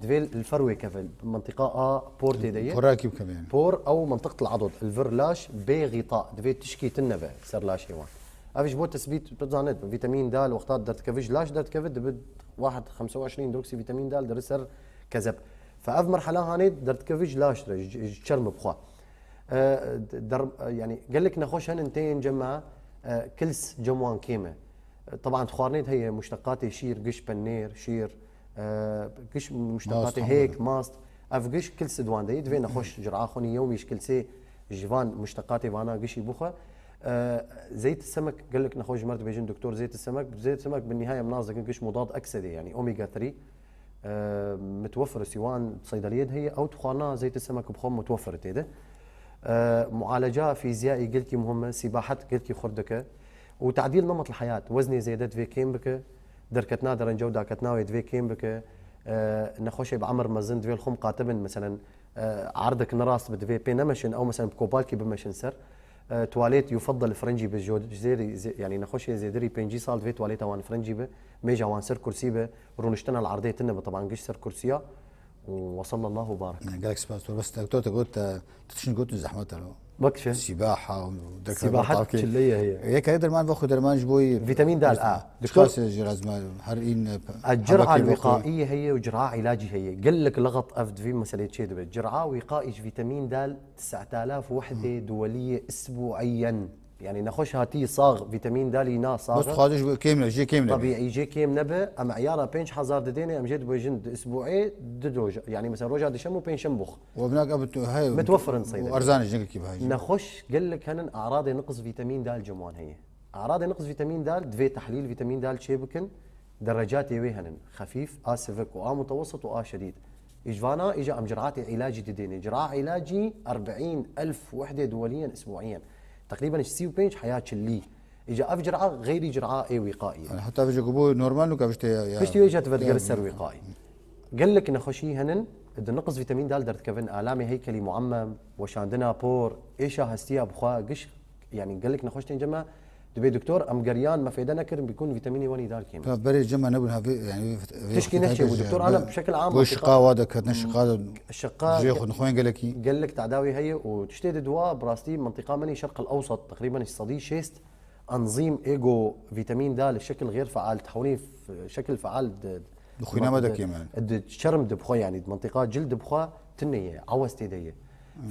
Divê li ferwê keve, mentiqa a por tê de ye. Porakî bikeve yani. Por ew mentiq til adod. Li vir laş bê xîta. Divê tişkî tune be ser laşê wan. Ev ji bo tesbît, tu zanî, vîtamîn D li wexta derdikeve ji laş derdikeve, dibe wahid xemse û eşrîn hîdroksî vîtamîn D diri ser kezeb. Fe ev merhela hanê derdikeve ji laş re, ji, ji çerm bi xwe. E, der-, yani gelek nexweş henin tên cem me, e, kils cem wan kêm e. E, teban xwarinê de heye, muşteqatê şîr, giş penêr, şîr, e, giş muşteqatê hêk, mast. Ev giş kils di wan de ye. Divê nexweş cira xwe nî yewmî ji kilsê ji van muşteqatê vana gişî bixwe. E, zeyt semek gelek nexweş ji me re dibêjin doktor zeyt semek. Zeyt semek bi nihayê em nas dikin giş mudad eksedê, yani omega three. E, mitwefir, siwan seydeliyê de heye, ew dixwarina zeytê semek bi xwe mitwefir tê de. E, mualeca fîziyayî gelkî muhim e, sîbahet gelkî xurt dike. Û tadîl nemet li heyat, weznê zêde divê kêm bike, derketina derenca û daketina wê divê kêm bike. E, nexweşê bi emir mezin divê li xwe miqate bin, meselen, e, erdek ne rast bi divê pê nemeşin, ew meselen bi kopalkî bimeşin ser. E, tuwalet yufeddel frencî bi, jo-, zêrî, zê-, yani nexweşê zêdirî pêncî sal divê tuwaleta wan frencî bi, mêja wan ser kursî bi, rûniştina li erdê tune bi, teban giş ser kursiya. Û we sallallahu barik. Gelek spas. Tu bes doktor te got, e, tu tiştin got zehmet e. Bak şey. Sîbaha û derkevin Sîbahet tavkê. Çilleye heye. Yek heye derman ve xwe derman ji bo yî. Vîtamîn D, a. Çiqas jî lazim e, her în, e, Cira hebekê bo xwe. Wîqaî heye û cira îlacî heye. Gelek lixet ev divî meselê çê dibe. Cira wîqaî ji vîtamîn D تسعة آلاف وحدة دولية أسبوعيا. Yani nexweş hatî sax, vîtamîn D na sax. Bes xwaziş kêm ne, jê kêm ne. Tabii, jê kêm nebe, em eyara pênc hezar didêne, em jê dibêjin di isbuê du roja. Yani mesela roja dişem û pêncşem bux. Û evnak ev tu, hey, Mitwefir in seyde. Erzan e, jingekî bi hejî. Nexweş gelek henin, aradê niqs vîtamîn D cem wan heye. Aradê niqs vîtamîn D divê tehlîl vîtamîn D çê bikin, derecatê wê henin. Xefîf, a sivik û a mutewessit û a şedîd. Îj vana, îja em ciratê îlacî didêne. Cira îlacî erbîn elf wehde duweliyen isbuiyen. Teqrîben ji sî û pênc heya çilî. Îja ev cira xeyrî cira ê wîqaî ye. Yani heta vêce ku bû normal û ka vişte ya, ya. Piştî wê jî tu vedigere ser wîqaî. Gelek nexweşî henin, di niqs vîtamîn D derdikevin, alamê heykelî muemmem, weşandina por, êşa hestiya bixwe, giş, yani gelek nexweş tên cem me, dibê doktor, em geriyan me fêde nekirin, bîkun vîtamînê wenî D kêm. Ka berê cem me nebûn, ha vê, yani vê, vê Tişkî wextê neçê hevê bû, jî doktor, yani alem bi şekil am bo şiqa wa de ketine, şiqa de Şiqa jê ge-, xwe nixwên gelekî. Gelek tedawî heye û tiştê di dua, bi rastî, mentiqa min î Şerq el Ewsat, teqrîben sedî şêst enzîm ê go vîtamîn D li şekil xêr feal, tehwînê f-, şekil feal di, Di xwîna me de di, kêm e. Di çerm di bixwe, yani di mentiqa cil di bixwe tune ye, awez tê de ye.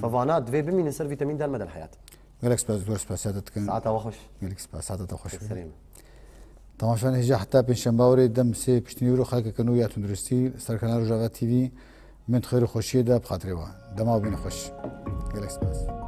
Fevana divê bimînin ser vîtamîn D me de li heyat. Gelek spas, zor spas, saete dikin. Saeta we xweş. Gelek spas, saeta te xweş be. Serê me. Temaşevanê hêja heta pêncşemba were dem sê piştî nîvro xelkeke nû ya tunduristî ser kanal Rojava T V. Min di xêr û xweşiyê de bi xatirê we. Dema bîne xweş. Gelek spas.